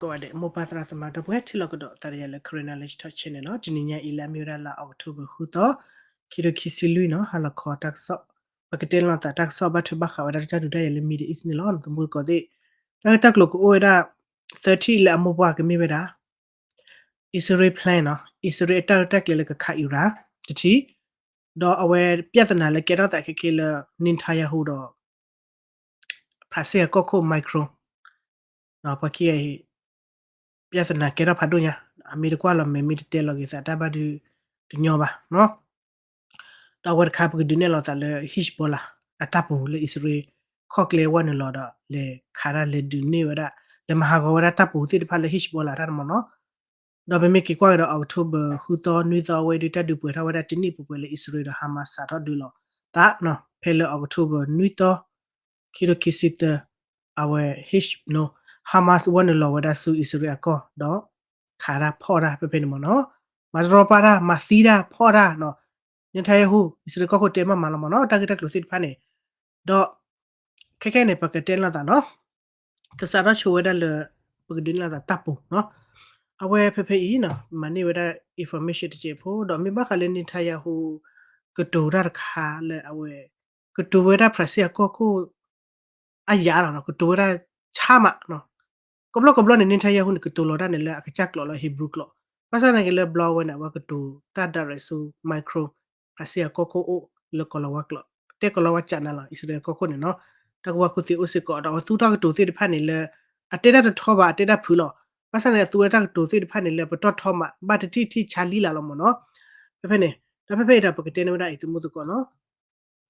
ကိးဂၤဒဲး မိၢ်ပၢ်သရၣ်သမါ ဒီပုၢ်ဝဲၢ်ထံလီၢ်ကဒီး သးတယၤလၢ Karen Knowledge Talk Channel နီၤ, တနံၤညါအံၤလၢအမ့ၢ်ဝဲဒၣ်လါအီးကထိဘၢၣ်ဃုသီ ခံထိခံဆံလွံၢ်နီၤ, ဟါလီၤခီတၢ်ကစီၣ်, ပကတဲလီၤသးတၢ်ကစီၣ်ဘၣ်ထွဲဘၣ်ဃးဝဲဒၣ်တၢ်ဒုးတၢ်ယၤလၢ Middle East န့ၣ်လီၤ. သမူသကိးသ့ၣ်, တၢ်ဂ့ၢ်တၢ်ကျိၤကအိၣ်ဝဲဒၣ် သၢထံၣ်လၢအမိၢ်ပှၢ်ကမ့ၢ်ဝဲဒၣ် အံၣ်စရ့လး plan နီၤ, အံၣ်စရ့လးအတၢ်ရဲၣ်တၢ်ကျဲၤလၢကခး Iran တထံၣ်, ဒီးအဝဲ ပြဿနာ လၢကဲထီၣ်သးခဲက့ၤလၢ Netanyahu ဒီး ဖရၣ်စ့ၣ်အကီၢ်ခိၣ် Macron နီၤ, ပှၤခံဂၤအံၤ ပြဿနာ ကဲထီၣ်ဖးဒိၣ်ညါ, အမ့ၢ်တကွၢ်လီၤမဲာ် မ့ၢ်တတဲလီၤက့ၤသးတၢ်ဘၣ်ဒုးတညီဘၣ်နီၤ. ဒီးအဝဲတခါ ပကဒုးနဲၣ်လီၤသးလၢ Hezbollah အတၢ်ပူၤလၢအံၣ်စရ့လး ခီၣ်ကျဲဝဲနုာ်လီၤဒီး လဲၤခးတၢ်လဲၤဒုးန့ၢ်ဝဲဒၣ် လဲၤမၤဟးဂီၤဝဲဒၣ်တၢ်ပူၤသ့ၣ်တဖၣ်လၢ Hezbollah တၢ်တမီၤနီၤ. ဒီးပမ့ၢ်က့ၤကွၢ်ကဒီး အီးကထိဘၢၣ်ဃုသီ နွံသီ အဝဲဒုးတၢ်ဒုးပှဲၤထီၣ်ဝဲဒၣ်တနံၣ်ပှဲၤပှဲၤလၢအံၣ်စရ့လးဒီး Hamas စးထီၣ်ဒုးလီၤသးနီၤ, ဖဲလၢအီးကထိဘၢၣ်နွံသီ ခံထိခံဆံသၢ အဝဲ Hamas ဝဲနုာ်လီၤဝဲဒၣ်ဆူအံၣ်စရ့လးအကီၢ် ဒီး ခးတၢ်ဖီၣ်တၢ်ဖဲဖဲန့ၣ်မီၤနီၤ, မၤတရီပာ်တၢ် မၤသံတၢ်ဖီၣ်တၢ်နီၤ, Netanyahu အံၣ်စရ့လးကီၢ်ခိၣ်တဲမးမးလီၤမီၤနီၤ တၢ်ဂ့ၢ်တၢ်ကျိၤသ့ၣ်တဖၣ်န့ၣ်, ဒီး ခဲခဲန့ၣ် ပကတဲလီၤသးနီၤ, ကစးထီၣ်ဆိဝဲဒၣ်လၢ ပကဒုးနဲၣ်လီၤသးတၢ်ပူၤနီၤ, အဝဲဖဲဖဲအံၤနီၤ မၤန့ၢ်ဝဲဒၣ် information တစဲးဖိ ဒီးမ့ၢ်ဘၣ်ဃးလၢ Netanyahu ကတိၤတၢ်တခါလၢအဝဲ ကတိၤဝဲဒၣ်ဖရၣ်စ့ၣ်အကီၢ်ခိၣ် အယၤလီၤနီၤ, ကတိၤဝဲဒၣ်ဆါမးနီၤ, ကဘျီကဘျီန့ၣ် Netanyahu န့ၣ် ကတိၤလီၤတၢ်န့ၣ်လၢအကစၢ်ကျိာ်လၢ Hebrew ကျိာ်, ဘၣ်ဆၣ်သနာ်က့လၢဘျီဝဲန့ၣ် အဝဲကတိၤတၢ် direct ဆူ Macron ဖရၣ်စ့ၣ်အကီၢ်ခိၣ်အိၣ်လၢကီၤလၤဝါကျိာ်, တဲကီၤလၤဝါကၠးနၤလီၤ အံၣ်စရ့လးကီၢ်ခိၣ်န့ၣ်နီၤ, တၢ်ကူၣ်ဘၣ်ကူၣ်သ့အိၣ်စ့ၢ်ကီး ဒီးအဝဲသူတၢ်ကတိၤသ့ၣ်တဖၣ်န့ၣ်လၢ အတဲတၢ်တထီဘၣ် အတဲတၢ်ဖုးလီၤ, ဘၣ်ဆၣ်န့ၣ် အသူဝဲတၢ်ကတိၤသ့ၣ်တဖၣ်န့ၣ်လၢ ပတီၢ်ထီမး ဘၣ်တထံၣ်ထံၣ်ဆါလံလၢ်လီၤမီၤနီၤ, ဖဲဖဲန့ၣ် ဒီးဖဲဖဲအံၤဒီး ပကတဲန့ၢ်ဝဲဒၣ်အံၤ သမူသကိးနီၤ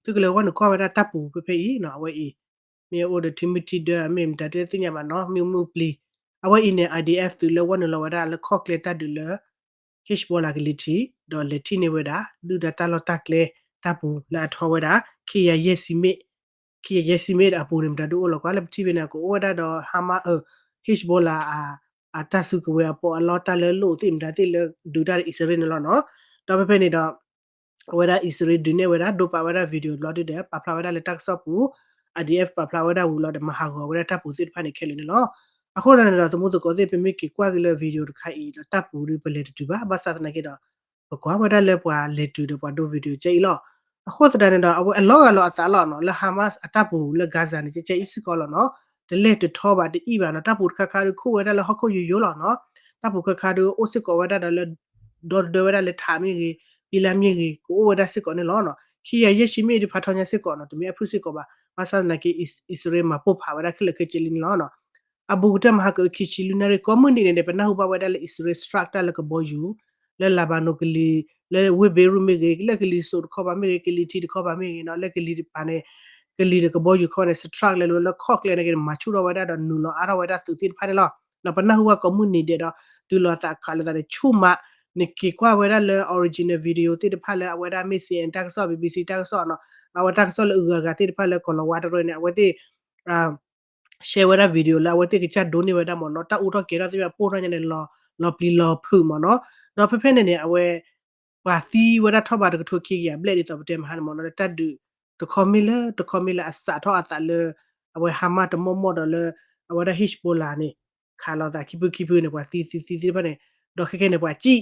သုကလဲၤဝဲနုာ်ကွၢ်ဝဲဒၣ်တၢ်ပူၤဖဲဖဲအံၤနီၤ, အဝဲအံၤ မ့ၢ်အိၣ်ဒီးထံမုၢ်ထံဒၢ မ့ၢ်မတၤတသ့ၣ်ညါဘၣ်နီၤ, မ့ၢ်မုၢ်ပျံၤ, အဝဲအံၤန့ၣ် IDF သုးလၢဝဲနုာ်လီၤဝဲဒၣ်လၢခီၣ်ကျဲတၢ်ဒုးလၢ Hezbollah ကလံၤထံး, ဒီးလဲၤထံၣ်န့ၢ်ဝဲဒၣ် ဒုၣ်ဒါတၢ်လီၢ်တၢ်ကျဲတၢ်ပူၤလၢအထီဝဲဒၣ် ခံကယၤယဲၢ်ဆံမ့ၣ်, ခံကယၤယဲၢ်ဆံမ့ၣ်အပူၤန့ၣ် မတၤဒုးအိၣ်လီၤကွၢ်လၢပထံၣ်ဖဲန့ၣ် ကအိၣ်ဝဲဒၣ်ဒီး Hamas, Hezbollah အတၢ်စုကဝဲၤအပီးအလီတၢ်လၢလိၣ်သ့ၣ်မတၤသ့ၣ်လၢဒုးတၢ်ဒီးအံၣ်စရ့လးန့ၣ်လီၤနီၤ, ဒီးဖဲဖဲန့ၣ်ဒီး အဝဲဒၣ်အံၣ်စရ့လးဒုးနဲၣ်ဝဲဒၣ် ဒိးပာ်ဝဲဒၣ် video တဘျီဒုဒီး ပာ်ဖျါဝဲဒၣ်လၢတၢ်ကစီၣ်ပူၤ, IDF ပာ်ဖျါဝဲဒၣ်ဝံၤလီၤဒီး မၤဟးဂီၤဝဲဒၣ်တၢ်ပူၤသ့ၣ်တဖၣ်န့ၣ်ခဲလၢာ်န့ၣ်လီၤ. အဃိသတးန့ၣ်ဒီး သမူသကိးသ့ၣ် ပမ့ၢ်က့ၤကွၢ်က့ၤလၢ video တခါအံၤဒီး တၢ်ပူၤဒုပလဲၤတတုၤဘၣ်, ဘၣ်ဆၣ်သနာ်က့ဒီး ပကွၢ်ဝဲဒၣ်လၢပှၤလဲၤတုၤဒီးပှၤဒိ video ကဲအံၤလီၤ. အဃိသတးန့ၣ်ဒီး အဝဲအလီၤဂာ်လီၤအသးလီၤနီၤ လၢ Hamas အတၢ်ပူၤလၢ Gaza န့ၣ် ကဲကဲအံၤစ့ၢ်ကီးလီၤနီၤ, တလဲၤတထီဘၣ်တအံၣ်ဘၣ်နီၤ, တၢ်ပူၤတခါခါဒုးခိၣ်ဝဲဒၣ်လၢဟီၣ်ခိၣ်ယိယိလီၤနီၤ, တၢ်ပူၤခါခါဒုးအိၣ်စ့ၢ်ကီးဝဲဒၣ်ဒီးလၢ ဒီတဒၢဝဲဒၣ်လၢထးမ့ၢ်ဂ့ၤ, ဘံလါမ့ၢ်ဂ့ၤ ကအိၣ်ဝဲဒၣ်စ့ၢ်ကီးန့ၣ်လီၤနီၤ, ခံကယၤယဲၢ်ဆံမ့ၣ်ဒုးဖးထီညါစ့ၢ်ကီးနီၤ, တမ့ၢ်အဖုၣ်စ့ၢ်ကီးဘၣ်, ဘၣ်ဆၣ်သနာ်က့ အံၣ်စရ့လးမၤပိၢ်ဖးဝဲဒၣ်ခဲလၢာ်ခဲဆ့လံန့ၣ်လီၤနီၤ. အဘူးကတၢၢ်မဟါက ခံဆံလွံၢ်နၣ်ရံၣ် ကိးမုၢ်နံၤန့ၣ်န့ၣ် ပနၢ်ဟူဘၣ်ဝဲဒၣ်လၢအံၣ်စရ့လး strike တၢ်လၢကဘီယူၤ လၢ Lebanon ကလံၤ, လၢဝ့ၢ် Beirut မ့ၢ်ဂ့ၤ, လၢကလံၤစိးတခီဘၣ်မ့ၢ်ဂ့ၤ, ကလံၤထံးတခီဘၣ်မ့ၢ်ဂ့ၤနီၤ, လၢကလံၤတပၤန့ၣ် ကလံၤဒီးကဘီယူၤခီန့ၣ် strike လဲၤလၢခီၣ်ကျဲန့ၣ်က့ၤ မၤဆူၣ်ထီၣ်ဝဲဒၣ်ဒီးနုာ်လီၤအါထီၣ်ဝဲဒၣ်သုးသ့ၣ်တဖၣ်န့ၣ်လီၤ. ဒီးပနၢ်ဟူဘၣ်ကိးမုၢ်နံၤဒဲးဒီး တုၤလီၤသးခးလိာ်သးန့ၣ် ဆူၣ်မး, နက့ၤကွၢ်ဝဲဒၣ်လၢ original video သ့ၣ်တဖၣ်လၢအဝဲဒၣ်မ့ၢ် CNN တၢ်ကစီၣ် BBC တၢ်ကစီၣ်နီၤ, အဝဲတၢ်ကစီၣ်လၢအဂၤဂၤသ့ၣ်တဖၣ်လၢကီၤလၤဝါတရၢန့ၣ် အဝဲသ့ၣ် share ဝဲဒၣ် video လၢအဝဲသ့ၣ်ကစၢ်ဒိးန့ၢ်ဝဲဒၣ်မ့ၢ်နီၤ, တၢ်အူထီၣ်ကဲၤထီၣ်သ့ၣ်တဖၣ်ပိၢ်ထီၣ်ညါန့ၣ် လီၤပျံၤလီၤဖုးမ့ၢ်နီၤ. ဒီးဖဲဖဲန့ၣ်န့ၣ် အဝဲ ပှၤသံဝဲဒၣ်ထီၣ်ဘးတကထိခံကယၤဘျဲၣ်ဒ်သိးပတဲမဟါန့ၣ်မ့ၢ်နီၤ, တၢ်ဒုးတခီမ့ၢ်လၢတခီမ့ၢ်လၢအစးထီၣ်အသးလၢ အဝဲ Hamas တမီၢ်မီၢ်ဒီးလၢ အဝဲဒၣ် Hezbollah န့ၣ် ခးလိာ်သးခံဖုခံဖုန့ၣ် ပှၤသံသံသံသ့ၣ်တဖၣ်န့ၣ်, ဒီးခဲခဲန့ၣ် ပှၤစံၣ်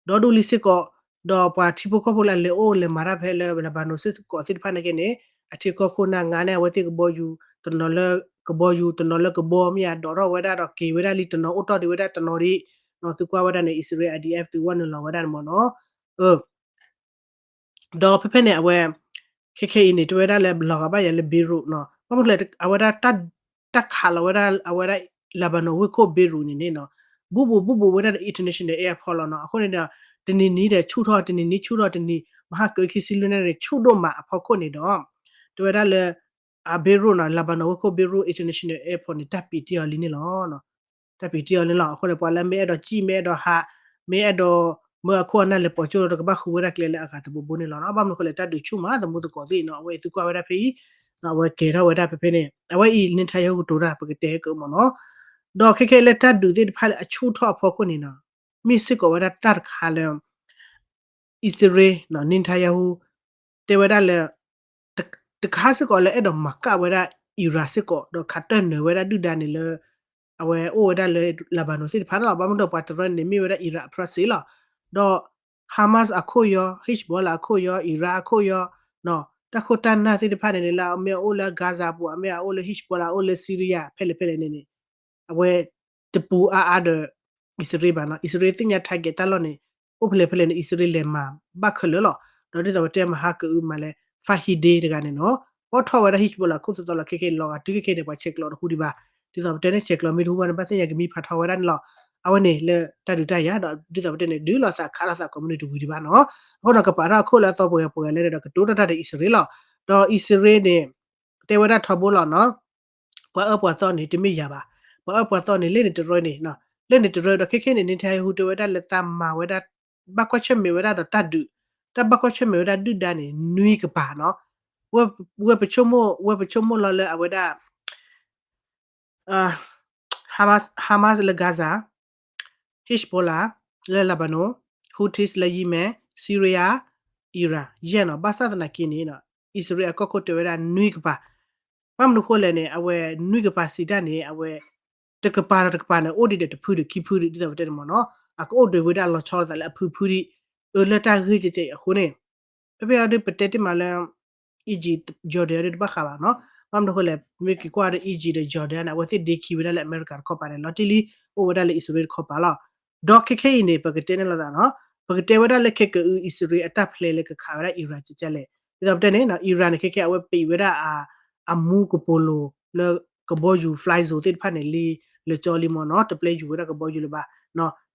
ဒီဒူၣ်လံစ့ၢ်ကီး, ဒီးပှၤထံဖိကီၢ်ဖိလၢအလဲၤအိၣ်လဲၤမၤတၢ်ဖဲလၢ Lebanon စ့ၢ်ကီးသ့ၣ်တဖၣ်န့ၣ်က့န့ၣ် အထံကီၢ်ခိၣ်နၢ်ငါန့ၣ် အဝဲသ့ၣ်ကဘီယူၤ တနီၤလၢကဘီယူၤ တနီၤလၢကဘီမ့ၢ်ဧါ ဒိးထီၣ်ဝဲဒၣ်ဒီးက့ၤဝဲဒၣ်လံတနီၤအိၣ်တီၢ်ဒံးဝဲဒၣ်တနီၤဒံး, သုကွၢ်ဝဲဒၣ်န့ၣ် အံၣ်စရ့လး IDF သုးဝဲနုာ်လီၤဝဲဒၣ်န့ၣ်မ့ၢ်နီၤ. ဒီးဖဲဖဲန့ၣ် အဝဲ ခဲခဲအံၤန့ၣ် တဲဝဲဒၣ်လၢလီၤဂာ်ဘၣ်ယၤလၢ Beirut နီၤ, ဘၣ်မနုၤလဲၣ် အဝဲဒၣ် တၢ်ခးလီၤဝဲဒၣ် အဝဲဒၣ် Lebanon ဝ့ၢ်ခိၣ် Beirut န့ၣ်န့ၣ်နီၤ, ဘူးဘူးဘူးဘူးဝဲဒၣ်ဒီး international airport လီၤနီၤ. အဃိန့ၣ်ဒီး တနံၤနံၤဒီးဆူၣ်ထီၣ် တနံၤနံၤဆူၣ်ထီၣ်တနံၤ, မဟါကခံဆံလွံၢ်နၣ်ရံၣ်န့ၣ် ဆူၣ်ဒိၣ်မးအဖီခိၣ်န့ၣ်ဒီး တဲဝဲဒၣ်လၢ အ Beirut နီၤ, Lebanon ဝ့ၢ်ခိၣ် Beirut International Airport န့ၣ် တၢ်ပံာ်တ့ၢ်အီၤလံန့ၣ်လီၤ. တၢ်ပံာ်တ့ၢ်အီၤန့ၣ်လီၤ. အဃိန့ၣ် ပှၤလၢမ့ၢ်အဲၣ်ဒိးစံၣ် မ့ၢ်အဲၣ်ဒိးဟး မ့ၢ်အဲၣ်ဒိး မၢအခိၣ်အနၢ်လဲၤပိာ်ကၠိဒီး ကဘၣ်ဃုဝဲဒၣ်ကျဲလၢအဂၤတဘိဘိန့ၣ်လီၤ. ဘၣ်မနုၤအဃိလဲၣ် တၢ်ဒုးဆူၣ်မး သမူသကိးသ့ၣ်နီၤ, အဝဲအံၤသုကွၢ်ဝဲဒၣ်ဖဲအံၤ အဝဲကဲၤထီၣ်ဝဲဒၣ်ဖဲဖဲန့ၣ် အဝဲအံၤ Netanyahu ကတိၤတၢ် ပကတဲကမ့ၢ်နီၤ. ဒီးခဲခဲလၢတၢ်ဒုးသ့ၣ်တဖၣ်လၢအဆူၣ်ထီၣ်အဖီခိၣ်န့ၣ်နီၤ, မ့ၢ်စ့ၢ်ကီးဝဲဒၣ်တၢ်တခါလၢ အံၣ်စရ့လး Netanyahu တဲဝဲဒၣ်လၢ တခါစ့ၢ်ကီးလၢအဲၣ်ဒိးမၤကၣ်ဝဲဒၣ် Iran စ့ၢ်ကီး ဒီးခးတၢၢ်နၢၤဝဲဒၣ်ဒုၣ်ဒါန့ၣ်လၢ အဝဲအိၣ်ဝဲဒၣ်လၢ Lebanon သ့ၣ်တဖၣ်န့ၣ်လီၤ. ဘၣ်မနုၤဒီးပှၤတရၢန့ၣ် မ့ၢ်ဝဲဒၣ် Iran အ proxy လီၤ. ဒီး Hamas အခိၣ်ယီၤ, Hezbollah အခိၣ်ယီၤ, Iran အခိၣ်ယီၤ, တၢ်ခိၣ်တၢ်နၢ်သ့ၣ်တဖၣ်န့ၣ်န့ၣ် လၢအမ့ၢ်အအိၣ်လၢ Gaza အပူၤ, အမ့ၢ်အအိၣ်လၢ Hezbollah အအိၣ်လၢ Syria ဖဲလဲၣ်ဖဲလဲၣ်န့ၣ်န့ၣ် အဝဲတပူၤအါအါဒီး အံၣ်စရ့လးဘၣ်နီၤ. အံၣ်စရ့လးသ့ၣ်ညါ target တၢ်လီၢ်န့ၣ် အိၣ်ဖဲလဲၣ်ဖဲလဲၣ်န့ၣ် အံၣ်စရ့လးလဲၤမၤဘၣ်ခဲလၢာ်လီၤ. ဒီးဒ်သိးပတဲမဟါကအုမးလဲၣ် Fahide တဂၤန့ၣ်နီၤ အိးထီၣ်ဝဲဒၣ် Hezbollah ခိၣ်သသီလီၤ. ခဲခဲလီၤဂာ်တုၤခဲခဲန့ၣ် ပှၤဆဲးကျိးတဟူဒံးဘၣ်. ဒ်သိးပတဲန့ၣ် ဆဲးကျိးမ့ၢ်တဟူဘၣ်န့ၣ် ဘၣ်သ့ၣ်ညါကမံဖးထီဝဲဒၣ်န့ၣ်လီၤ. အဝဲန့ၣ်လၢတၢ်ဒုးတၢ်ယၤ ဒီးဒ်သိးပတဲန့ၣ် ဒုးလိာ်သးခးလိာ်သးကိးမုၢ်နံၤတဝံၤဒံးဘၣ်နီၤ. အဃိဒီးကပာ်ထီၣ်အခိၣ်လၢအသီပှဲၤဂၤပှဲၤဂၤလဲၣ်ဒီး ကတိၤတၢ်တၢ်ဒီးအံၣ်စရ့လးလီၤ. ဒီးအံၣ်စရ့လးန့ၣ် တဲဝဲဒၣ်ထီဘိလီၤနီၤ ပှၤအၢပှၤသီန့ၣ် တမ့ၢ်ယၤဘၣ်. ပှၤအၢပှၤသီန့ၣ် လၢန့ၣ်တရၢန့ၣ်, လၢန့ၣ်တရၢဒီး ခဲခဲန့ၣ် Netanyahu တဲဝဲဒၣ်လၢသးမၤဝဲဒၣ် ဘၣ်ကွၢ်ဆၢၣ်မဲာ်ဝဲဒၣ်ဒီးတၢ်ဒုး, တၢ်ဘၣ်ကွၢ်ဆၢၣ်မဲာ်ဝဲဒၣ်ဒုၣ်ဒါန့ၣ် နွံကပၤနီၤ. ဝဲပဆိကမိၣ်, ဝဲပဆိကမိၣ်လီၤလၢအဝဲဒၣ် Hamas လၢ Gaza, Hezbollah လၢ Lebanon, Houthis လၢ Yemen, Syria, Iran ယဲၢ်နီၤ. ဘၣ်ဆၣ်သနာ်က့န့ၣ် အံၣ်စရ့လးအကီၢ်ခိၣ်တဲဝဲဒၣ်နွံကပၤ. ဘၣ်မနုၤဃိလဲၣ်န့ၣ် အဝဲနွံကပၤစံးတၢ်န့ၣ် အဝဲ တကပၤဒီးတကပၤန့ၣ် အိၣ်ဒံးဒီးတဖုဒီးခံဖုဒီး ဒ်သိးပတဲန့ၣ်မ့ၢ်နီၤ အကအိၣ်ဒံးဝဲဒၣ်လီၤဆီလိာ်သးလၢအဖုဖုဒံး အၢလၢတၢ်ဂ့ၢ်ကဲကဲအံၤအဃိန့ၣ် ဖဲဖဲအံၤဒ်ပတဲတ့ၢ်မးလၢ Egypt Jordan ဒ်တဘၣ်ဃးဘၣ်နီၤ. ဘၣ်မနုၤဃိလဲၣ် မ့ၢ်က့ၤကွၢ်ဒီး Egypt ဒီး Jordan န့ၣ် အဝဲသ့ၣ်ဒ့ခံဝဲဒၣ်လၢအမဲရကၤတခီပၤန့ၣ် လီၤတံၢ်လံ အိၣ်ဝဲဒၣ်လၢအံၣ်စရ့လးတခီပၤလီၤ. ဒီးခဲခဲအံၤန့ၣ် ပကတဲန့ၣ်လိာ်သးနီၤ ပကတဲဝဲဒၣ်လၢခဲကအု အံၣ်စရ့လးအတၢ်ဖျဲးလၢကခးဝဲဒၣ် Iran ကဲကဲလဲၣ်. ဒ်သိးပတဲန့ၣ် Iran န့ၣ် ခဲခဲအဝဲပံးဝဲဒၣ် အမူကပိာ်လိၤလၢကဘီယူၤ fly zone သ့ၣ်တဖၣ်န့ၣ် လံလၢကၠီလံမ့ၢ်နီၤ တပျဲယူၤဝဲဒၣ်ကဘီယူၤလၢၤဘၣ်.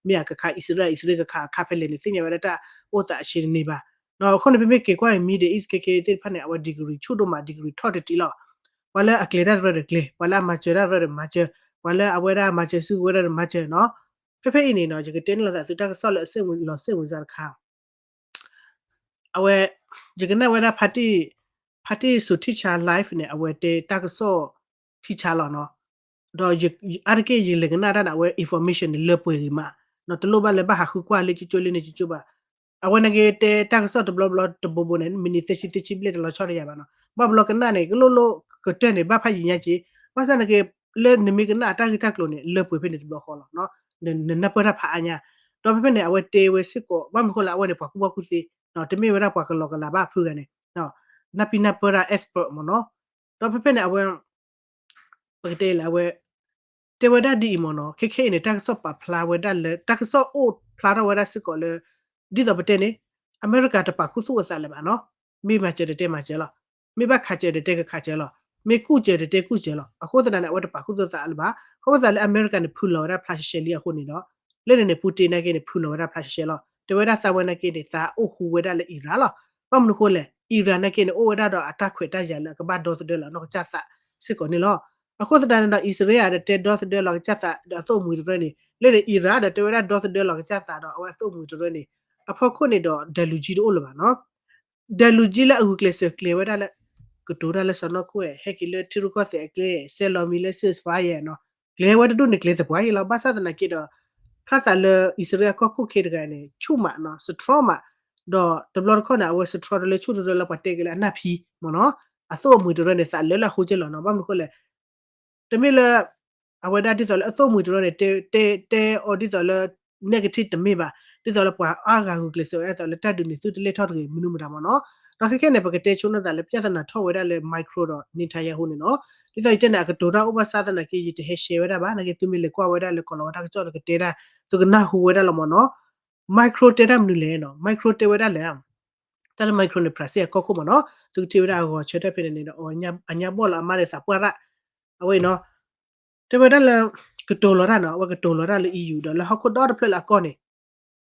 မ့ၢ်အကခးအံၣ်စရ့လး အံၣ်စရ့လးကခးအခါဖဲလဲၣ်န့ၣ် သ့ၣ်ညါဝဲဒၣ်တၢ်အိၣ်သးအဆ့တန့ၢ်ဘၣ်. ဒီးအဃိန့ၣ် ပမ့ၢ်က့ၤကွၢ်အံၤ Middle East ခဲခဲသ့ၣ်တဖၣ်န့ၣ် အဝဲ degree ဆူၣ်ဒိၣ်မး degree ထီၣ်တတံၢ်လီၤ. ပှၤလၢအကျဲၤတၢ်တရၢဒီးကျဲၤ, ပှၤလၢအမၤစၢၤတၢ်တရၢဒီးမၤစၢၤ, ပှၤလၢအဝဲဒၣ်မၤစၢၤစုကဝဲၤတၢ်ဒီးမၤစၢၤနီၤ. ဖဲဖဲအံၤန့ၣ်နီၤ ယကတဲန့ၢ်လိာ်သးသုတၢ်ကစီၣ်လၢအစ့ၣ်လီၤစ့ၣ်ဝင်စၢ်တခါ အဝဲ ယကနၣ်ဝဲဒၣ် ဖါတံၢ်, ဖါတံၢ်စူၤထံၣ်ဆါ live န့ၣ် အဝဲတဲတၢ်ကစီၣ်ထံၣ်ဆါလီၤနီၤ. ဒီးအါတက့ၢ်ယလဲၤကနၣ်တၢ်န့ၣ် အဝဲ information န့ၣ် လၢပှဲၤဂ့ၤမး, တလိၣ်ဘၣ်လၢဘၣ်ဟးဃုကွၢ်လၢကၠိကၠိလၢန့ၣ်ကၠိကၠိဘၣ်. အဝဲန့ၣ်က့ၤတဲတၢ်ကစီၣ်တဘျီဘျီတဘိဘိန့ၣ် မံးနံးသၢဆံသၢဆံဘျဲၣ်တလီၤဆီတယၤဘၣ်နီၤ. ဘၣ်ဘျီကနၣ်န့ၣ် ကလိၣ်လိၣ်ကတၢၢ်န့ၣ် ဘၣ်ဖးယံာ်ညါက့ၤ, ဘၣ်ဆၣ်န့ၣ်က့ၤ လၢနမ့ၢ်ကနၣ်အတၢ်ဂ့ၢ်တၢ်ကျိၤန့ၣ် လၢပှဲၤဖဲန့ၣ်တဘျီဃီလီၤ. နနၢ်ပၢၢ်တၢ်ဖးအါညါ, ဒီးဖဲဖဲန့ၣ် အဝဲတဲဝဲစ့ၢ်ကီး ဘၣ်မနုၤဃိလၢအဝဲန့ၣ် ပှၤကူၣ်ဘၣ်ကူၣ်သ့, တမ့ၢ်ဝဲဒၣ်ပှၤကလီကလးဘၣ်ဖုဂၤန့ၣ် နၢ်ပံနၢ်ပၢၢ်တၢ် expert မ့ၢ်နီၤ. ဒီးဖဲဖဲန့ၣ် အဝဲ ပကတဲလၢအဝဲ တဲဝဲဒၣ်ဒ်အံၤမ့ၢ်နီၤ, ခဲခဲအံၤန့ၣ် တၢ်ကစီၣ်ပာ်ဖျါဝဲဒၣ်လၢ တၢ်ကစီၣ်အိၣ်ဖျါထီၣ်ဝဲဒၣ်စ့ၢ်ကီးလၢ ဒ်သိးပတဲန့ၣ် အမဲရကၤတပာ်ခူသူၣ်အသးလၢၤဘၣ်နီၤ, မ့ၢ်မၤစၢၤဒီးတဲမၤစၢၤလီၤ, မ့ၢ်ဘၣ်ခးစၢၤဒီးတဲကခးစၢၤလီၤ, မ့ၢ်ကူၣ်စၢၤဒီးတဲကူၣ်စၢၤလီၤ. အဃိသတးန့ၣ် အဝဲတပာ်ခူသူၣ်သးလၢၤဘၣ်, ခီဖျိသးလၢအမဲရကၤန့ၣ် ဖုလီၤဝဲဒၣ်ဖျါရှဲရှဲလံအဃိန့ၣ်ဒီး လၢန့ၣ်န့ၣ် Putin နာ်က့န့ၣ် ဖုလီၤဝဲဒၣ်ဖျါရှဲရှဲလီၤ. တဲဝဲဒၣ်သးဝဲနာ်က့န့ၣ် သးအိၣ်ဃူဝဲဒၣ်လၢ Iran လီၤ. ဘၣ်မနုၤဃိလဲၣ် Iran နာ်က့န့ၣ် အိၣ်ဝဲဒၣ်ဒီးအတၢ်ခွဲးတၢ်ယာ်လၢအကဘၣ်ဒီသဒၢလီၤနီၢ်ကစၢ်သးစ့ၢ်ကီးန့ၣ်လီၤ. အဃိသတးန့ၣ်ဒီး အံၣ်စရ့လးဒီးတဲဒီသဒၢလီၤကစၢ်သးဒီးအသိၣ်အမှံၤတရၢန့ၣ် လၢန့ၣ် Iran ဒီးတဲဝဲဒၣ်ဒီသဒၢလီၤကစၢ်သးဒီးအဝဲအသိၣ်အမှံၤတရၢန့ၣ် အဖီခိၣ်န့ၣ်ဒီး ဒဲးလူၤကၠံတအိၣ်လၢၤဘၣ်နီၤ. ဒဲးလူၤကၠံလၢအဂုာ်ကျဲးစၢးကျဲၤဝဲဒၣ်လၢ ကတိၤတၢ်လၢစီၢ်နီၤခိၣ် ဟဲက့ၤလၢထံရူၢ်ကီၢ်သဲးအကျဲ ဆဲးလီၤမံၤလၢ ceasefire နီၤ, ကျဲၤဝဲတဒူၣ်န့ၣ် ကျဲၤသပှၢ်အံၤလီၤ. ဘၣ်ဆၣ်သနာ်က့ဒီး ဖျါသးလၢအံၣ်စရ့လးအကီၢ်ခိၣ်ခဲတဂၤန့ၣ် ဆူၣ်မးနီၤ strong မး, ဒီးတဘျီတခီၣ်န့ၣ် အဝဲ strong တလၢဆူၣ်တရၢလၢပှၤတဲက့ၤလၢအနၢ်ဖံးမ့ၢ်နီၤ, အသိၣ်အမှံၤတရၢန့ၣ် သးလၢလၢအဃိက့လီၤနီၤ. ဘၣ်မနုၤဃိလဲၣ် တမ့ၢ်လၢ အဝဲဒၣ်ဒ်သိးလၢအသိၣ်မှံၤတရၢန့ၣ် တဲ တဲ တဲအီၤဒ်သိးလၢ negative တမ့ၢ်ဘၣ်, ဒ်သိးလၢပှၤအါဂၤဂုာ်ကျဲးစၢးဝဲဒၣ်သိးလၢတၢ်ဒုးန့ၣ် သုတလဲၤထီၣ်တဂ့ၤ မနုၤမတၤမ့ၢ်နီၤ. ဒီးခဲခဲန့ၣ် ပကတဲဆိနီၢ်သးလၢ ပြဿနာ ထီၣ်ဝဲဒၣ်လၢ Macron ဒီး Netanyahu န့ၣ်နီၤ. ဒ်သိးယတဲန့ၣ် အကတိၤတၢ်အိၣ်ဘၣ်ဆၣ်သနာ်က့ ယတဟဲ share ဝဲဒၣ်ဘၣ်နာ်က့ သုမ့ၢ်လဲၤကွၢ်ဝဲဒၣ်လၢကီၢ်လီၤဝဲတၢ်ကစီၣ်ဒီးကတဲဒၣ် သုကနၢ်ဟူဝဲဒၣ်လီၤမ့ၢ်နီၤ. Macron တဲတၢ်မနုၤလဲၣ်နီၤ, Macron တဲဝဲဒၣ်လၢ တၢ်လၢ Macron န့ၣ် ဖရၣ်စ့ၣ်အကီၢ်ခိၣ်မ့ၢ်နီၤ, သုကထံၣ်ဝဲဒၣ်အဂီၤဆၢထၢၣ်ဖဲန့ၣ်န့ၣ်ဒီး အညါဘီၣ်လီၤအမါဒီးသးပှၢ်ရၣ်, အဝဲအံၤနီၤ, တဲဝဲဒၣ်လၢ ကတိၤလီၤတၢ်နီၤ, အဝဲကတိၤလီၤတၢ်လၢ EU ဒီးလၢဟီၣ်ခိၣ်ဒီတဖျၢၣ်လၢအကီၢ်န့ၣ်,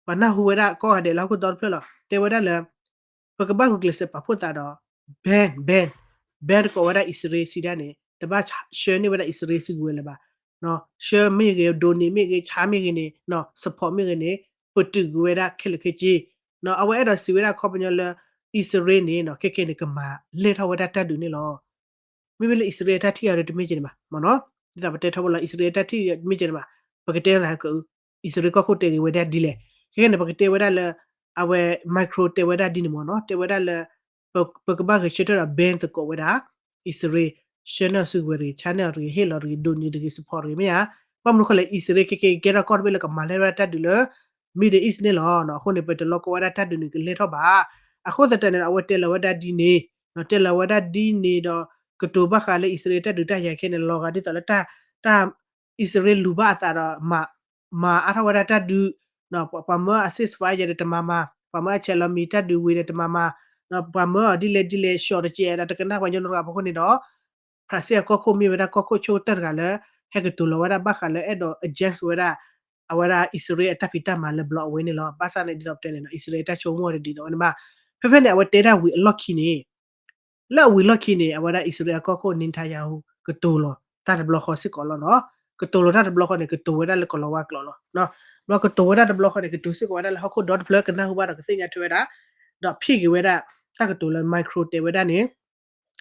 ပှၤနၢ်ဟူဝဲဒၣ်အကီၢ်ဂၤဒဲးလၢဟီၣ်ခိၣ်ဒီတဖျၢၣ်လီၤ, တဲဝဲဒၣ်လၢ ပကဘၣ်ဂုာ်ကျဲးစၢးပာ်ဖှိၣ်သးဒီး ban, ban, ban တကိးဝဲဒၣ်အံၣ်စရ့လးစံးဒၣ်န့ၣ် တဘၣ်ဆှၢန့ၢ်ဝဲဒၣ်အံၣ်စရ့လးစုကဝဲၤလၢၤဘၣ်, ဆှၢမ့ၢ်ဂ့ၤ ဒိးန့ၢ်မ့ၢ်ဂ့ၤ ဆါမ့ၢ်ဂ့ၤန့ၣ် support မ့ၢ်ဂ့ၤန့ၣ် ပတုာ်ကွံာ်ဝဲဒၣ်ခဲလၢာ်ခဲဆ့, အဝဲအဲၣ်ဒိးစံးဝဲဒၣ်ခီပညီလၢ အံၣ်စရ့လးန့ၣ် ခဲခဲန့ၣ် ကမၤလဲၢ်ထီၣ်ဝဲဒၣ်တၢ်ဒုးန့ၣ်လီၤ. မ့မ့ၢ်လၢအံၣ်စရ့လးအတၢ်ထံၣ်အီၤဒီးတမ့ၢ်က့ၤန့ၣ်ဘၣ်မ့ၢ်နီၤ, ဒ်သိးပတဲထီဘိလီၤ အံၣ်စရ့လးအတၢ်ထံၣ်တမ့ၢ်က့ၤန့ၣ်ဘၣ်, ပကတဲသးက အံၣ်စရ့လးကီၢ်ခိၣ်တဲဂ့ၤဝဲဒၣ်ဒ်လဲၣ်, ခဲခဲန့ၣ် ပကတဲဝဲဒၣ်လၢ အဝဲ Macron တဲဝဲဒၣ်ဒ်န့ၣ်မ့ၢ်နီၤ, တဲဝဲဒၣ်လၢ ပကဘၣ်ဂဲၤဆၢထၢၣ်ဒီး ban သကိးဝဲဒၣ် အံၣ်စရ့လး, ဆှၢန့ၢ်အစုကဝဲၤတဂ့ၤ, ဆါန့ၢ်အီၤတဂ့ၤ, ဟ့ၣ်လီၤတဂ့ၤ, ဒိးန့ၢ်တဂ့ၤ, support တဂ့ၤ မ့ၢ်ဧါ. ဘၣ်မနုၤအဃိလဲၣ် အံၣ်စရ့လးခဲကဲကဲထီၣ်ကီၢ်တဘ့ၣ်လၢကမၤလဲၢ်ဝဲဒၣ်တၢ်ဒုးလၢ Middle East န့ၣ်လီၤ. အဃိန့ၣ် ပတလီၤကီဝဲဒၣ်တၢ်ဒုးန့ၣ်ကလဲၤထီၣ်ဘၣ်. အဃိသတးန့ၣ် အဝဲတဲလီၤဝဲဒၣ်ဒ်န့ၣ်, တဲလီၤဝဲဒၣ်ဒ်န့ၣ်ဒီး ကတိၤဘၣ်ဃးလၢအံၣ်စရ့လးတၢ်ဒုးတၢ်ယၤခဲန့ၣ် လီၤဂာ်ဒ်သိးလၢတၢ် အံၣ်စရ့လးလူၤဘၣ်အသးဒီး မၤအါထီၣ်ဝဲဒၣ်တၢ်ဒုး, ပှၤမၢအ ceasefire ဒီးတမၤမၤ, ပှၤမၢအဆဲးလီၤမံၤတၢ်ဒုးဝံၤဒီးတမၤမၤ, ပှၤမၢအီၤဒ်လဲၣ်ဒ်လဲၣ် ရှော့တကဲးဒီးတကနၣ်ပှၤကညီနီတဂၤအဃိန့ၣ်ဒီး ဖရၣ်စ့ၣ်အကီၢ်ခိၣ်မ့ၢ်ဝဲဒၣ်ကီၢ်ခိၣ်ဆိကတၢၢ်တဂၤလၢ ဟဲကတိၤလီၤဝဲဒၣ်ဘၣ်ဃးလၢအဲၣ်ဒိး against ဝဲဒၣ် အဝဲဒၣ်အံၣ်စရ့လးအတၢ်ဖံးတၢ်မၤလၢဘျီအဝဲန့ၣ်လီၤ. ဘၣ်ဆၣ်န့ၣ်ဒ်သိးပတဲန့ၣ်ဒီး အံၣ်စရ့လးအတၢ်ဆိကမိၣ်တဒ်သိးဝဲန့ၣ်ဘၣ်. ဖဲဖဲန့ၣ် အဝဲတဲဒၣ်ဝံၤအလီၢ်ခံန့ၣ် လၢအဝံၤလီၢ်ခံန့ၣ် အဝဲဒၣ်အံၣ်စရ့လးအကီၢ်ခိၣ် Netanyahu ကတိၤလီၤတၢ်တဘျီဃီစ့ၢ်ကီးလီၤနီၤ. ကတိၤလီၤတၢ်တဘျီဃီန့ၣ် ကတိၤဝဲဒၣ်လၢကလီၤဝါကျိာ်လီၤ. ဘျီကတိၤဝဲဒၣ်တဘျီဃီန့ၣ် ကတိၤစ့ၢ်ကီးဝဲဒၣ်လၢဟီၣ်ခိၣ်ဒီတဖျၢၣ်ကနၢ်ဟူဘၣ်ဒီးကသ့ၣ်ညါထွဲဝဲဒၣ်, ဒီးဖံးက့ၤဝဲဒၣ် တၢ်ကတိၤလၢ Macron တဲဝဲဒၣ်န့ၣ်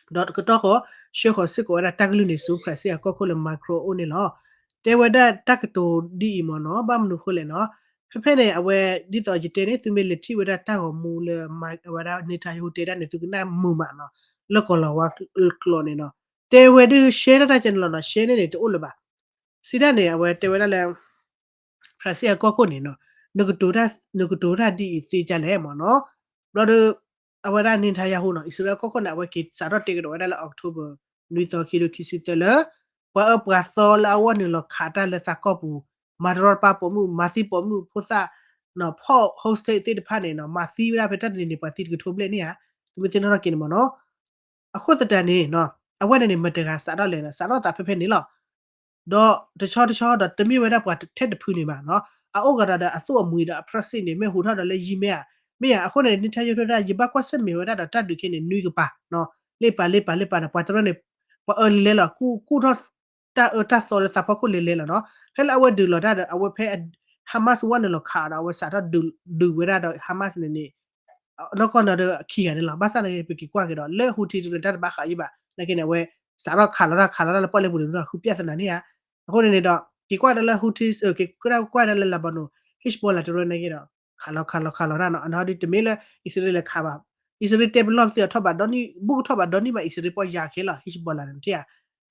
ဒီးကတီၢ်ဃီ ဆှၢဃီၤစ့ၢ်ကီးဝဲဒၣ်တၢ်ကလုၢ်န့ၣ်ဆူ ဖရၣ်စ့ၣ်အကီၢ်ခိၣ်လၢ Macron အအိၣ်န့ၣ်လီၤ. တဲဝဲဒၣ်တၢ်ကတိၤဒ်အံၤမ့ၢ်နီၤ, ဘၣ်မနုၤဃိလဲၣ်နီၤ, ဖဲဖဲန့ၣ် အဝဲဒ်သိးယတဲန့ၣ် သုမ့ၢ်လဲၤထံၣ်ဝဲဒၣ်တၢ်ဂီၤမူလၢ အဝဲဒၣ် Netanyahu တဲဒၣ်န့ၣ် သုကနၣ်မုာ်မးနီၤ, လၢကီၤလၤဝါကျိာ်န့ၣ်နီၤ, တဲဝဲဒၣ် share တၢ်တၢ်ကဲန့ၣ်လီၤနီၤ, share န့ၣ်န့ၣ် တအိၣ်လၢၤဘၣ်. စံးတၢ်န့ၣ် အဝဲတဲဝဲဒၣ်လၢ ဖရၣ်စ့ၣ်အကီၢ်ခိၣ်န့ၣ်နီၤ, နကတိၤတၢ်ဒ်အံၤသ့ဒ်လဲၣ်မ့ၢ်နီၤ, ဘျီဒီး အဝဲဒၣ် Netanyahu နီၤ, အံၣ်စရ့လးကီၢ်ခိၣ်န့ၣ် အဝဲက့ၤစးထီၣ်တဲကဒီးဝဲဒၣ်လၢ October နွံသီ ခံကထိခံဆံသၢလၢ ပှၤအၢပှၤသီလၢအဝဲနုာ်လီၤခးတၢ်လၢသးကီၢ်ပူၤ, မၤတရီတပါပိာ်မုၣ်, မၤသံပိာ်မုၣ်ဖိသၣ်, ဖီၣ် hostage သ့ၣ်တဖၣ်န့ၣ်နီၤ, မၤသံဝဲဒၣ်ဖဲတၢ်တနံၤန့ၣ် ပှၤသံတကထိဘျဲၣ်န့ၣ်ဧါ, သုမ့ၢ်သ့ၣ်နီၣ်ထီၣ်က့ၤန့ၣ်မ့ၢ်နီၤ. အဃိသတးန့ၣ် အဝဲန့ၣ်န့ၣ် မတၤတဂၤစးထီၣ်လဲၣ်နီၤ, စးထီၣ်သးဖဲဖဲန့ၣ်လီၤ. ဒီးတဆီတဆီဒီးတမ့ၢ်ဝဲဒၣ်ပှၤထဲတဖုန့ၣ်ဘၣ်နီၤ, အအိၣ်ကဒီးဒီးအသူၣ်အမှံၤဒီးအ proxy န့ၣ် မ့ၢ်ဟူးထီၣ်ဒီးလၢယံၤမ့ၢ်ဧါ, မ့ၢ်ဧါ, အဃိန့ၣ် Netanyahu တဲဝဲဒၣ် ယဘၣ်ကွၢ်ဆၢၣ်မဲာ်ဝဲဒၣ်ဒီးတၢ်ဒုးခဲန့ၣ် နွံကပၤနီၤ, လ့ပာ်လ့ပာ်လ့ပာ်ဒီး ပှၤတရၢန့ၣ် ပှၤအၢလဲၤလဲၤလီၤ, ကူၣ်ထီၣ် တၢ်အၢတၢ်သီလၢသးဖီခိၣ်လဲၤလဲၤလီၤနီၤ. ဖဲလၢအဝဲဒုးလီၤတၢ်ဒီး အဝဲဖဲ Hamas ဝဲနုာ်လီၤခးဒီး အဝဲစးထီၣ်ဒုးဝဲဒၣ်ဒီး Hamas န့ၣ်န့ၣ် နီၢ်ကီၢ်နီၤဒီးခံဂၤန့ၣ်လီၤ. ဘၣ်ဆၣ်န့ၣ် ပက့ၤကွၢ်က့ၤဒီး လၢ Houthi တရၢန့ၣ်တၢ်တဘၣ်ဃးယံၤဘၣ်, နာ်က့န့ၣ် အဝဲစးထီၣ်ခးလီၤတၢ်ခးလီၤတၢ်လၢပီၣ်လဲၣ်ပူၤန့ၣ် ဒီးဃုပျၢ်သနာ်န့ၣ်ဧါ. အဃိန့ၣ်န့ၣ်ဒီး က့ၤကွၢ်ဒီးလၢ Houthi က့ၤကွၢ်ဒီးလၢ Lebanon, Hezbollah တရၢနာ်က့ဒီး ခးလီၤခးလီၤခးလီၤတၢ်နီၤ, အနီၢ်ဒုးတမ့ၢ်လၢ အံၣ်စရ့လးလဲၤခးဘၣ်, အံၣ်စရ့လးတဲပလီၢ်ပသ့ၣ်အီၤထီၣ်ဘၣ်ဒီနံၣ် ဘူးကထီၣ်ဘၣ်ဒီနံၣ်ဘၣ် အံၣ်စရ့လးပီၢ်ယၤခဲလီၤ Hezbollah န့ၣ် နထံၣ်ဧါ.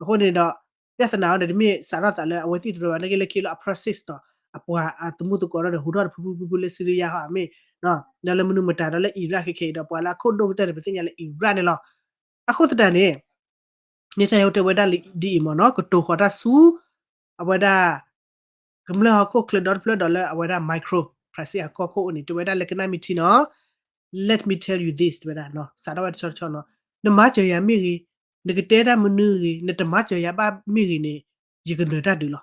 အဃိန့ၣ်ဒီး ပျၢ်သနာ်အီၤန့ၣ် တမ့ၢ်စးထီၣ်သးလၢအဝဲသ့ၣ်တရၢဘၣ် နာ်က့လၢခံလၢအ proxy နီၤ, အပှၤအသမူသကိးဒီးဟူးထီၣ်တဖုဖုဖုဖုလၢ Syria ဟီမ့ၢ်, ဒီးလၢမနုၤမတၤဒီးလၢ Iraq ခဲခဲအံၤဒီး ပှၤလၢအခိၣ်ဒိၣ်ကတၢၢ်န့ၣ် ပသ့ၣ်ညါလၢ Iraq န့ၣ်လီၤ. အဃိသတးန့ၣ် Netanyahu တဲဝဲဒၣ်ဒ်အံၤမ့ၢ်နီၤ, ကတိၤဃီၤတၢ်ဆူ အဝဲဒၣ် ကမျၢၢ်ဟီၣ်ခိၣ်ချၢဒီတဖျၢၣ်ဒီးလၢအဝဲဒၣ် Macron ဖရၣ်စ့ၣ်အကီၢ်ခိၣ်အိၣ်န့ၣ် တဲဝဲဒၣ်လၢကနၣ်မ့ၢ်ထံနီၤ, Let me tell you this တဲဝဲဒၣ်နီၤ, စးထီၣ်ဝဲတဆီတဆီနီၤ, နမၤစၢၤယၤမ့ၢ်ဂ့ၤ, နကတဲတၢ်မနုၤဂ့ၤ, နတမၤစၢၤယၤဘၣ်မ့ၢ်ဂ့ၤန့ၣ် ယကနၢၤတၢ်ဒုးလီၤ,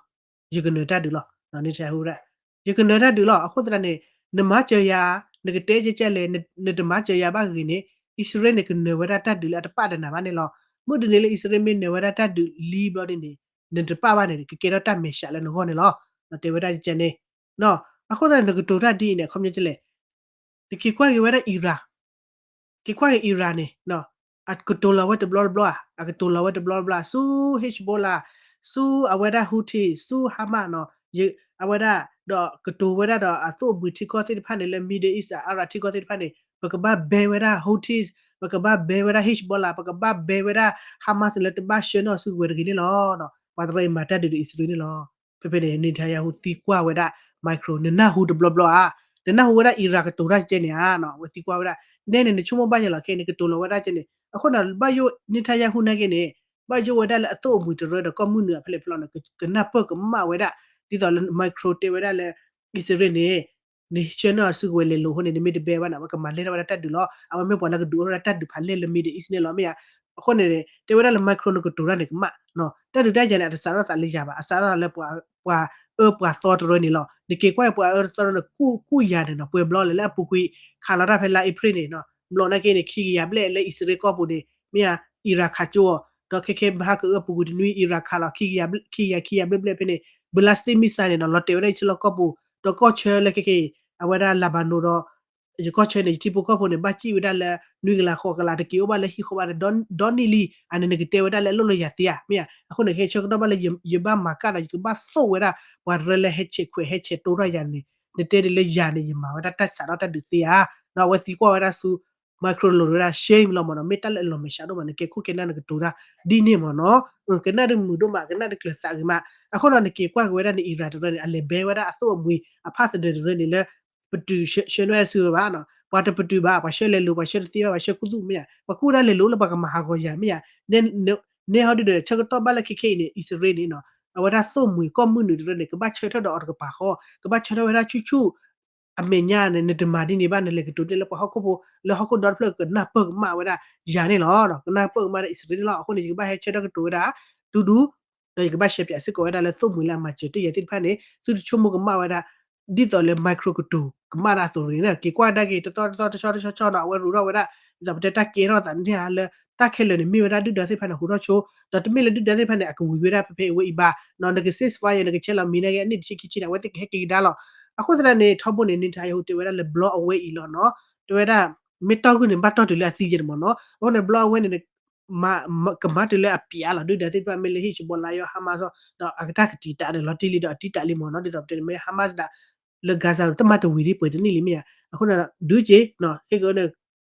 ယကနၢၤတၢ်ဒုးလီၤ, Netanyahu ဝဲဒၣ်, ယကနၢၤတၢ်ဒုးလီၤ. အဃိသတးန့ၣ် နမၤစၢၤယၤ, နကတဲကဲကဲလဲၣ်, နတမၤစၢၤယၤဘၣ်ဂ့ၤန့ၣ် အံၣ်စရ့လးန့ၣ် ကနၢၤဝဲဒၣ်တၢ်ဒုးလၢအတပာ်တနၤဘၣ်န့ၣ်လီၤ. မုၢ်တနံၤလၢအံၣ်စရ့လးမ့ၢ်နၢၤဝဲဒၣ်တၢ်ဒုးလံဘျီဒ်န့ၣ် နတပာ်ဘၣ်န့ၣ် ကကဲထီၣ်တၢ်မဲာ်ဆှးလၢနဂီၢ်န့ၣ်လီၤ. တဲဝဲဒၣ်ကဲန့ၣ် အဃိသတးန့ၣ် နကတိၤတၢ်ဒ်အံၤန့ၣ် အခီပညီကဲလဲၣ်, နက့ၤကွၢ်က့ၤဝဲဒၣ် Iran, က့ၤကွၢ်က့ၤ Iran န့ၣ် အကတိၤလီၤဝဲတဘျီတဘျီဧါ, အကတိၤလီၤဝဲတဘျီတဘျီ ဆူ Hezbollah, ဆူအဝဲဒၣ် Houthi, ဆူ Hamas နီၤ, အဝဲဒၣ် ဒီးကတိၤဝဲဒၣ်ဒီးအသူၣ်အဘှံးထံကီၢ်သ့ၣ်တဖၣ်န့ၣ် လၢ Middle East Arab ထံကီၢ်သ့ၣ်တဖၣ်န့ၣ် ပကဘၣ်ဘဲဝဲဒၣ် Houthis, ပကဘၣ်ဘဲဝဲဒၣ် Hezbollah, ပကဘၣ်ဘဲဝဲဒၣ် Hamas လၢတဘၣ်ဆှၢနီၤစုကဝဲၤတဂ့ၤန့ၣ်လီၤ. ပှၤတရၢအံၤမၤတၢ်ဒုးဒီးအံၣ်စရ့လးန့ၣ်လီၤ. ဖဲဖဲန့ၣ် Netanyahu သံကွၢ်ဝဲဒၣ် Macron နနၢ်ဟူတဘျီဘျီဧါ, နနၢ်ဟူဝဲဒၣ် Iran ကတိၤတၢ်ကဲန့ၣ်ဧါ, အဝဲသံကွၢ်ဝဲဒၣ်, နဲန့ၣ် နဆိကမိၣ်ဘၣ်ယဲလီၤခဲအံၤ နကတိၤလီၤဝဲဒၣ်ကဲန့ၣ်, အဃိန့ၣ် ဘၣ်ယိၣ် Netanyahu နာ်က့န့ၣ် ဘၣ်ယိၣ်ဝဲဒၣ်လၢအသူၣ်အမုာ်တရၢဒီးကီၢ်မုၢ်နုာ်အဖဲလဲၣ်ဖဲလဲၣ်န့ၣ် ကနၢ်ပၢၢ်ကမၣ်ဝဲဒၣ်, ဒ်သိးလၢ Macron တဲဝဲဒၣ်လၢ အံၣ်စရ့လးန့ၣ် နဆှၢနီၤစုကဝဲၤလဲၤလိာ်အဃိန့ၣ် နမ့ၢ်တဘဲဘၣ်န့ၣ် အဝဲကမၤလဲၢ်ထီၣ်ဝဲဒၣ်တၢ်ဒုးလီၤ. အဝဲမ့ၢ်ပှၤလၢကဒုးအိၣ်ထီၣ်ဝဲဒၣ်တၢ်ဒုးဖးလဲၢ်လၢ Middle East န့ၣ်လီၤ မ့ၢ်ဧါ. အဃိန့ၣ် တဲဝဲဒၣ်လၢ Macron နကတိၤတၢ်န့ၣ်ကမၣ်, တၢ်ဒုးတၢ်ယၤန့ၣ် အတစးထီၣ်သးလၢယၤဘၣ်, အစးထီၣ်သးလၢ ပှၤအၢပှၤသီတရၢန့ၣ်လီၤ. နက့ၤကွၢ်ပှၤအၢတသီတရၢန့ၣ် ကူၣ်ကူၣ်ယၤန့ၣ်နီၤ ပှဲၤဘျီလၢလၢအပူၤကွံာ် ခးလီၤတၢ်ဖဲလါအ့ဖြ့ၣ်န့ၣ်နီၤ ဘျီနာ်က့န့ၣ် ခံကယၤဘျဲၣ်လၢအံၣ်စရ့လးကီၢ်ပူၤန့ၣ် မ့ၢ်ဧါ Iran ခးကၠိအီၤ, ဒီးခဲခဲဘၣ်ဟါကအၢပူၤကွံာ်တနွံ Iran ခးလီၤ ခံကယၤခံကယၤဘျဲၣ်ဘျဲၣ်ဖဲန့ၣ် ballistic missile န့ၣ်နီၤ လီၤတဲာ်ဝဲဒၣ်အံၣ်စရ့လးကီၢ်ပူၤ, ဒီးကီၢ်ဆၢလၢခဲခဲအံၤ အဝဲဒၣ် Lebanon ဒီး ယကီၢ်ဆၢန့ၣ် ယထံဖိကီၢ်ဖိန့ၣ် ဘၣ်စံၣ်ဝဲဒၣ်လၢ နွံကလးဃိးကလး တက့ၤအိၣ်ဘၣ်လၢဟံၣ်ဃီဘၣ်ဒီး ဒီနံၣ်လံ, အန့ၣ်နကတဲဝဲဒၣ်လၢအလိၣ်လၢယၤသ့ဧါ, မ့ၢ်ဧါ. အဃိန့ၣ် ဟဲဆၢကတီၢ်ဘၣ်လၢ ယဘၣ်မၤကၣ်ဒီး ယကဘၣ်သိၣ်ဝဲဒၣ် ပှၤတရၢလၢဟဲဆဲးခွဲးဟဲဆဲးတိၢ်ထီၣ်ယၤန့ၣ် နတဲဒ်လၢယၤန့ၣ် ယမၤဝဲဒၣ်တၢ်စးထီၣ်တၢ်ဒုးသ့ဧါ, ဒီးအဝဲသံကွၢ်ဝဲဒၣ်ဆူ micro လိၤဝဲဒၣ် shame လီၤမ့ၢ်နီၤ, မ့ၢ်တၢ်လၢအလီၤမဲာ်ဆှးဒိၣ်မး နကဲခိၣ်ကဲနၢ်နကတိၤတၢ်ဒ်န့ၣ်မ့ၢ်နီၤ, ကနၣ်တမုာ်ဒိၣ်မး ကနၣ်တကျၢၤသးဂ့ၤမး, အဃိဒီးနက့ၤကွၢ်က့ၤဝဲဒၣ်န့ၣ် Iran တရၢန့ၣ် အလဲၤဘဲဝဲဒၣ်အသိၣ်အမှံၤအဖးသဒၢတရၢန့ၣ်လၢ ပတုာ်ဆှၢန့ၢ်ဝဲဒၣ်စုဝဲဘၣ်နီၤ, ပှၤတပတုာ်ဘၣ်, ပှၤဆှၢလဲၤလိၤ ပှၤဆှၢတသ့ဘၣ်, ပှၤဆှၢခူသူၣ်မ့ၢ်ဧါ, ပှၤကူၣ်ဝဲဒၣ်လဲၤလိၤလၢပှၤကမၤဟးဂီၤယၤမ့ၢ်ဧါ, နဲဟီဒုဒီး ဆၢကတီၢ်ဘၣ်လၢခဲခဲအံၤန့ၣ် အံၣ်စရ့လးန့ၣ်နီၤ, အဝဲဒၣ်သိၣ်မှံၤကီၢ်မုၢ်နုာ်တရၢန့ၣ် ကဘၣ်ဆၢထၢၣ်ဒီးအီၤတကပၤဃီ, ကဘၣ်ဆၢထၢၣ်ဝဲဒၣ်ဆူၣ်ဆူၣ် အမဲာ်ညါန့ၣ် နတမၤဒ်န့ၣ်ဘၣ် နလဲၤကတိၤတ့ၢ်လၢပှၤဟီၣ်ခိၣ်ဖိ လၢဟီၣ်ခိၣ်ဒီတဖျၢၣ်ကနၢ်ပၢၢ်ကမၣ်ဝဲဒၣ်ယၤန့ၣ်လီၤ. ကနၢ်ပၢၢ်ကမၣ်ဒၣ်အံၣ်စရ့လးန့ၣ်လီၤ. အဃိန့ၣ် ယကဘၣ်ဟဲဆၢထၢၣ်ကတိၤဝဲဒၣ် ဒူဒူ ဒီးယကဘၣ်ရှဲပၠးစ့ၢ်ကီးဝဲဒၣ်လၢသိၣ်မှံၤလၢအမၤစၢၤတ့ၢ်ယၤသ့ၣ်တဖၣ်န့ၣ် သုတဆိကမိၣ်ကမၣ်ဝဲဒၣ် ဒ်သိးလၢ micro ကတိၤကမၣ်ဒၣ်အသိးတဂ့ၤန့ၣ် က့ၤကွၢ်ကဒါက့ၤ တသီတသီတဆီတဆီဆီနီၤ အဝဲရူးထီၣ်ဝဲဒၣ် ဒ်သိးပတဲတၢ်ကဲထီၣ်သးန့ၣ်ဧါ လၢတၢ်ခဲလၢာ်န့ၣ် မ့ၢ်ဝဲဒၣ်ဒုၣ်ဒါသ့ၣ်တဖၣ်န့ၣ် ဟူးထီၣ်ဆိ, ဒီးတမ့ၢ်လၢဒုၣ်ဒါသ့ၣ်တဖၣ်န့ၣ် အကဝံၤဝဲဒၣ်ဖဲဖဲအဝဲအံၤဘၣ်နီၤ, နက ceasefire နကဆဲးလီၤမံၤနာ်က့ အနံၣ်တဆံခံဆံန့ၣ် အဝဲသ့ၣ်ကဟဲက့ၤကဒါလီၤ. အဃိသတးန့ၣ် ထီဘိန့ၣ် Netanyahu တဲဝဲဒၣ်လၢ blow away အံၤလီၤနီၤ, တဲဝဲဒၣ် မ့ၢ်တီၢ်ဂုၢ်န့ၣ် ဘၣ်တီၢ်တုၤလၢအသံယဲၢ်န့ၣ်မ့ၢ်နီၤ, အဃိန့ၣ် blow away န့ၣ် ကမၤတုၤလၢအပျးလီၤ ဒုၣ်ဒါသ့ၣ်တဖၣ် မ့ၢ်လၢ Hezbollah ယီၤ Hamas ဒီးအကတၢ်ကတံာ်တာ်န့ၣ် လီၤတံၢ်လံဒီးအတံာ်တာ်လံမ့ၢ်နီၤ, ဒ်သိးပတဲန့ၣ် မ့ၢ် Hamas ဒၣ် လၢ Gaza တမၤတဝံၤဒ်ပှဲၤတနံၣ်လံမ့ၢ်ဧါ, အဃိန့ၣ် ဒုးက့ၤ ခဲကန့ၣ်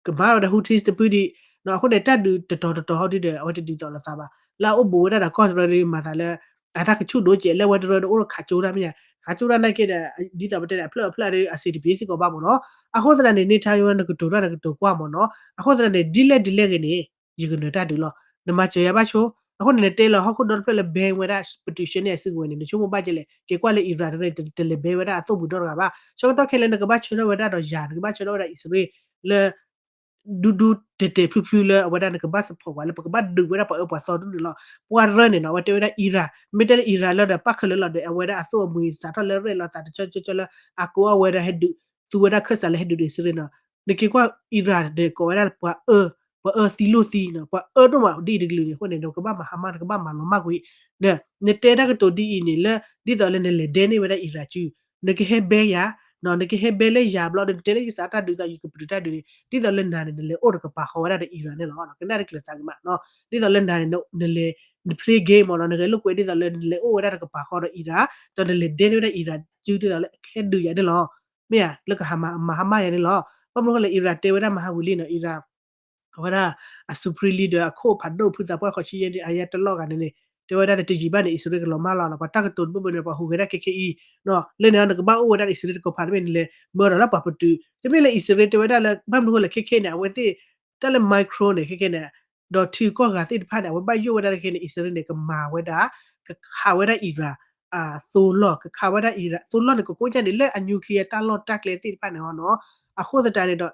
ကမၤဝဲဒၣ် Houthis တဖုဒံး, အဃိန့ၣ် တၢ်ဒုးတတီၤတတီၤဟီဒုဒီး အဝဲတဒ်သိးလိာ်သးဘၣ်, လၢအအိၣ်ဘူးဝဲဒၣ်ဒီးကီၢ်တရၢဒီး မၤသးလၢ အတၢ်ကဆူၣ်ဒိၣ်ကဲး လၢအဝဲတရၢဒီးအိၣ်ဒီးခးကၠိတၢ်မ့ၢ်ဧါ, ခးကၠိတၢ်နာ်က့ဒီး ဒ်သိးပတဲန့ၣ် အဖျၢၣ်အဖျၢၣ်ဒီး အစံးတပ့ၤစ့ၢ်ကီးဘၣ်မ့ၢ်နီၤ, အဃိသတးန့ၣ် Netanyahu နကတိၤတၢ်နကတိၤကွၢ်မ့ၢ်နီၤ, အဃိသတးန့ၣ် ဒ်လဲၣ်ဒ်လဲၣ်ဂ့ၤန့ၣ် ယကနၢၤတၢ်ဒုးလီၤ, နမၤစၢၤယၤဘၣ်ဆိ, အဃိန့ၣ် နတဲလီၤဟီၣ်ခိၣ်ဒီတဖျၢၣ်လၢ ban ဝဲဒၣ် ပတုာ်ဆှၢန့ၢ်အစုကဝဲၤန့ၣ် နဆိကမိၣ်ဘၣ်ကဲလဲၣ်, က့ၤကွၢ်လၢ Iran တရၢန့ၣ် တလဲၤဘဲဝဲဒၣ်အသိၣ်မှံၤဒီတဂၤဘၣ်, ဆၢကတီၢ်ခဲလၢာ် နကဘၣ်ဆၢထၢၣ်ဝဲဒၣ်ဒီးယၤ နကဘၣ်ဆၢထၢၣ်ဝဲဒၣ်အံၣ်စရ့လး လၢ ဒူဒူတဲာ်တဲာ်ဖျုဖျုလၢအဝဲဒၣ်နကဘၣ် support ပှၤလၢပကဘၣ်ဒုးဝဲဒၣ်ပှၤအၢပှၤသီဒ်န့ၣ်လီၤ, ပှၤရၢန့ၣ်နီၤ အဝဲတဲဝဲဒၣ် Iran မ့ၢ်တဲလၢ Iran လၢဒီးပၣ်ခဲလၢာ်လီၤဒီး အဝဲဒၣ်အသိၣ်အမှံၤစးထီၣ်လၢရဲၣ်လီၤသးတကၠီကၠီကၠီလၢ အကိးအဝဲဒၣ်ဟဲဒုး သူဝဲဒၣ်ခၢၣ်စးလၢဟဲဒုးဒီးအံၣ်စရ့လးနီၤ, နက့ၤကွၢ် Iran ဒီးကိးဝဲဒၣ်ပှၤအၢ, ပှၤအၢသံလိၣ်သံနီၤ, ပှၤအၢဒိၣ်မးဒ်အံၤတကလုာ်န့ၣ် အဃိန့ၣ် နကဘၣ်မၤဟါမၢ် နကဘၣ်မၤလီၤမၢ်ကွံာ်, ဒီး နတဲတၢ်ကတိၤဒ်အံၤန့ၣ်လၢ ဒ်သိးလၢနလဲၤဒဲန့ၢ်ဝဲဒၣ် Iran စု နကဟဲဘဲယၤ, နကဟဲဘဲလၢယၤဘျီဒီး နတဲလၢယစးတၢ်ဒုးသး ယကပတုာ်တၢ်ဒုးန့ၣ် ဒ်သိးလၢနၤန့ၣ် နလဲၤအိၣ်တကပၤဃီဝဲဒၣ်ဒီး Iran န့ၣ်လီၤ, ကနၣ်တကျၢၤသးဂ့ၤမးနီၤ, ဒ်သိးလၢနၤန့ၣ် နလဲၤ န play game မ့ၢ်နီၤ, နဂဲၤလိာ်ကွဲဒ်သိးလၢနလဲၤအိၣ်ဝဲဒၣ်တကပၤဃီဒီး Iran ဒီးနလဲၤဒဲန့ၢ်ဝဲဒၣ် Iran စု ဒ်သိးလၢအကဟဲဒုးယၤန့ၣ်လီၤ, မ့ၢ်ဧါ, လၢကဟးမၤဟါမၢ်ယၤန့ၣ်လီၤ, ဘၣ်မနုၤဃိလဲၣ် Iran တဲဝဲဒၣ်မဟါဝံၤလံနီၤ, Iran အဝဲဒၣ် အ supreme leader အခိၣ်ဖးဒိၣ်ဖုသးပှၢ်ဃိးဆံယဲၢ် Ayatollah ဂၤန့ၣ်န့ၣ် တဲဝဲဒၣ်န့ၣ် တယံာ်ဘၣ်န့ၣ် အံၣ်စရ့လးကလီၤမၢ်လီၤနီၤ, ပှၤတၢ်ကတိၤတဘၣ်ဘၣ်န့ၣ် ပှၤဟူးဂဲၤဒၣ်ခဲခဲအံၤနီၤ, လၢန့ၣ် နကဘၣ်အိၣ်ဝဲဒၣ်အံၣ်စရ့လးတကပၤ တမ့ၢ်နလဲၤမၢဒီးလၢပှၤပတုာ်, တမ့ၢ်လၢအံၣ်စရ့လးတဲဝဲဒၣ်လၢ ဘၣ်မနုၤဃိလဲၣ်ခဲခဲန့ၣ် အဝဲသ့ၣ် တၢ်လၢ micro န့ၣ် ခဲခဲန့ၣ် ဒီးထံကီၢ်ဂၤသ့ၣ်တဖၣ်န့ၣ် အဝဲဘၣ်ယိၣ်ဝဲဒၣ်တခဲန့ၣ် အံၣ်စရ့လးန့ၣ် ကမၤဝဲဒၣ် ကခးဝဲဒၣ် Iran သိလီၢ်, ကခးဝဲဒၣ် Iran သိလီၢ်န့ၣ် ကကိးညါန့ၣ် လၢအ nuclear တၢ်လီၢ်တၢ်ကျဲသ့ၣ်တဖၣ်န့ၣ်နီၤ, အဃိသတးန့ၣ်ဒီး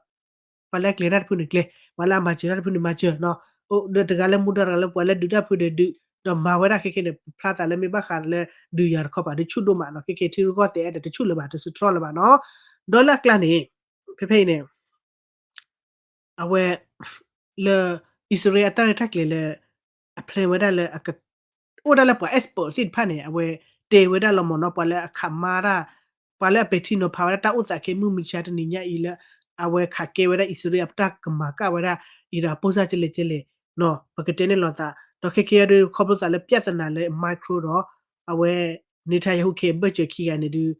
ပှၤလၢအကျဲၤတၢ်တဖုန့ၣ်ကျဲၤ, ပှၤလၢအမၤစၢၤတၢ်တဖုန့ၣ်မၤစၢၤနီၤ, အိၣ်ဒီးတဂၤလၢမူဒါတဂၤလၢ ပှၤလၢဒုးတၢ်တဖုန့ၣ်ဒုး, ဒီးမၤဝဲဒၣ်ခဲခဲန့ၣ် ဖျါသးလၢမ့ၢ်ဘၣ်ဃးလၢ ဒုးယၤတခီပၤ ဒုးဆူၣ်ဒိၣ်မးနီၤ, ခဲခဲထံရူၢ်ကီၢ်သဲးဒီးတဆူၣ်လၢၤဘၣ် တစထြီလၢၤဘၣ်နီၤ, ဒီးလၢအကျါန့ၣ် ဖဲဖဲအံၤန့ၣ် အဝဲ လၢ အံၣ်စရ့လးအတၢ်ရဲၣ်တၢ်ကျဲၤလၢ အ plan ဝဲဒၣ်လၢ အိၣ်ဒၣ်လၢပှၤ expert သ့ၣ်တဖၣ်န့ၣ် အဝဲတဲဝဲဒၣ်လီၤမ့ၢ်နီၤ, ပှၤလၢအခးမါတၢ်, ပှၤလၢအပဲာ်ထံနီၤဖးဝဲဒၣ်တၢ်အိၣ်သးခဲမုၢ်မဆါတနံၤညါအံၤလၢ အဝဲခးကဲဝဲဒၣ်အံၣ်စရ့လးအတၢ်ကမၤကၣ်ဝဲဒၣ် Iran အပိၢ်စၢ်ကလဲၣ်ကလဲၣ်နီၤ, ပကတဲန့ၣ်လီၤသး, ဒီးခဲခဲအံၤဒီး ခီဖျိသးလၢ ပြဿနာ လၢ micro ဒီး အဝဲ Netanyahu ခဲအံၤဘၢၣ်စၢၤခံဂၤန့ၣ်ဒုး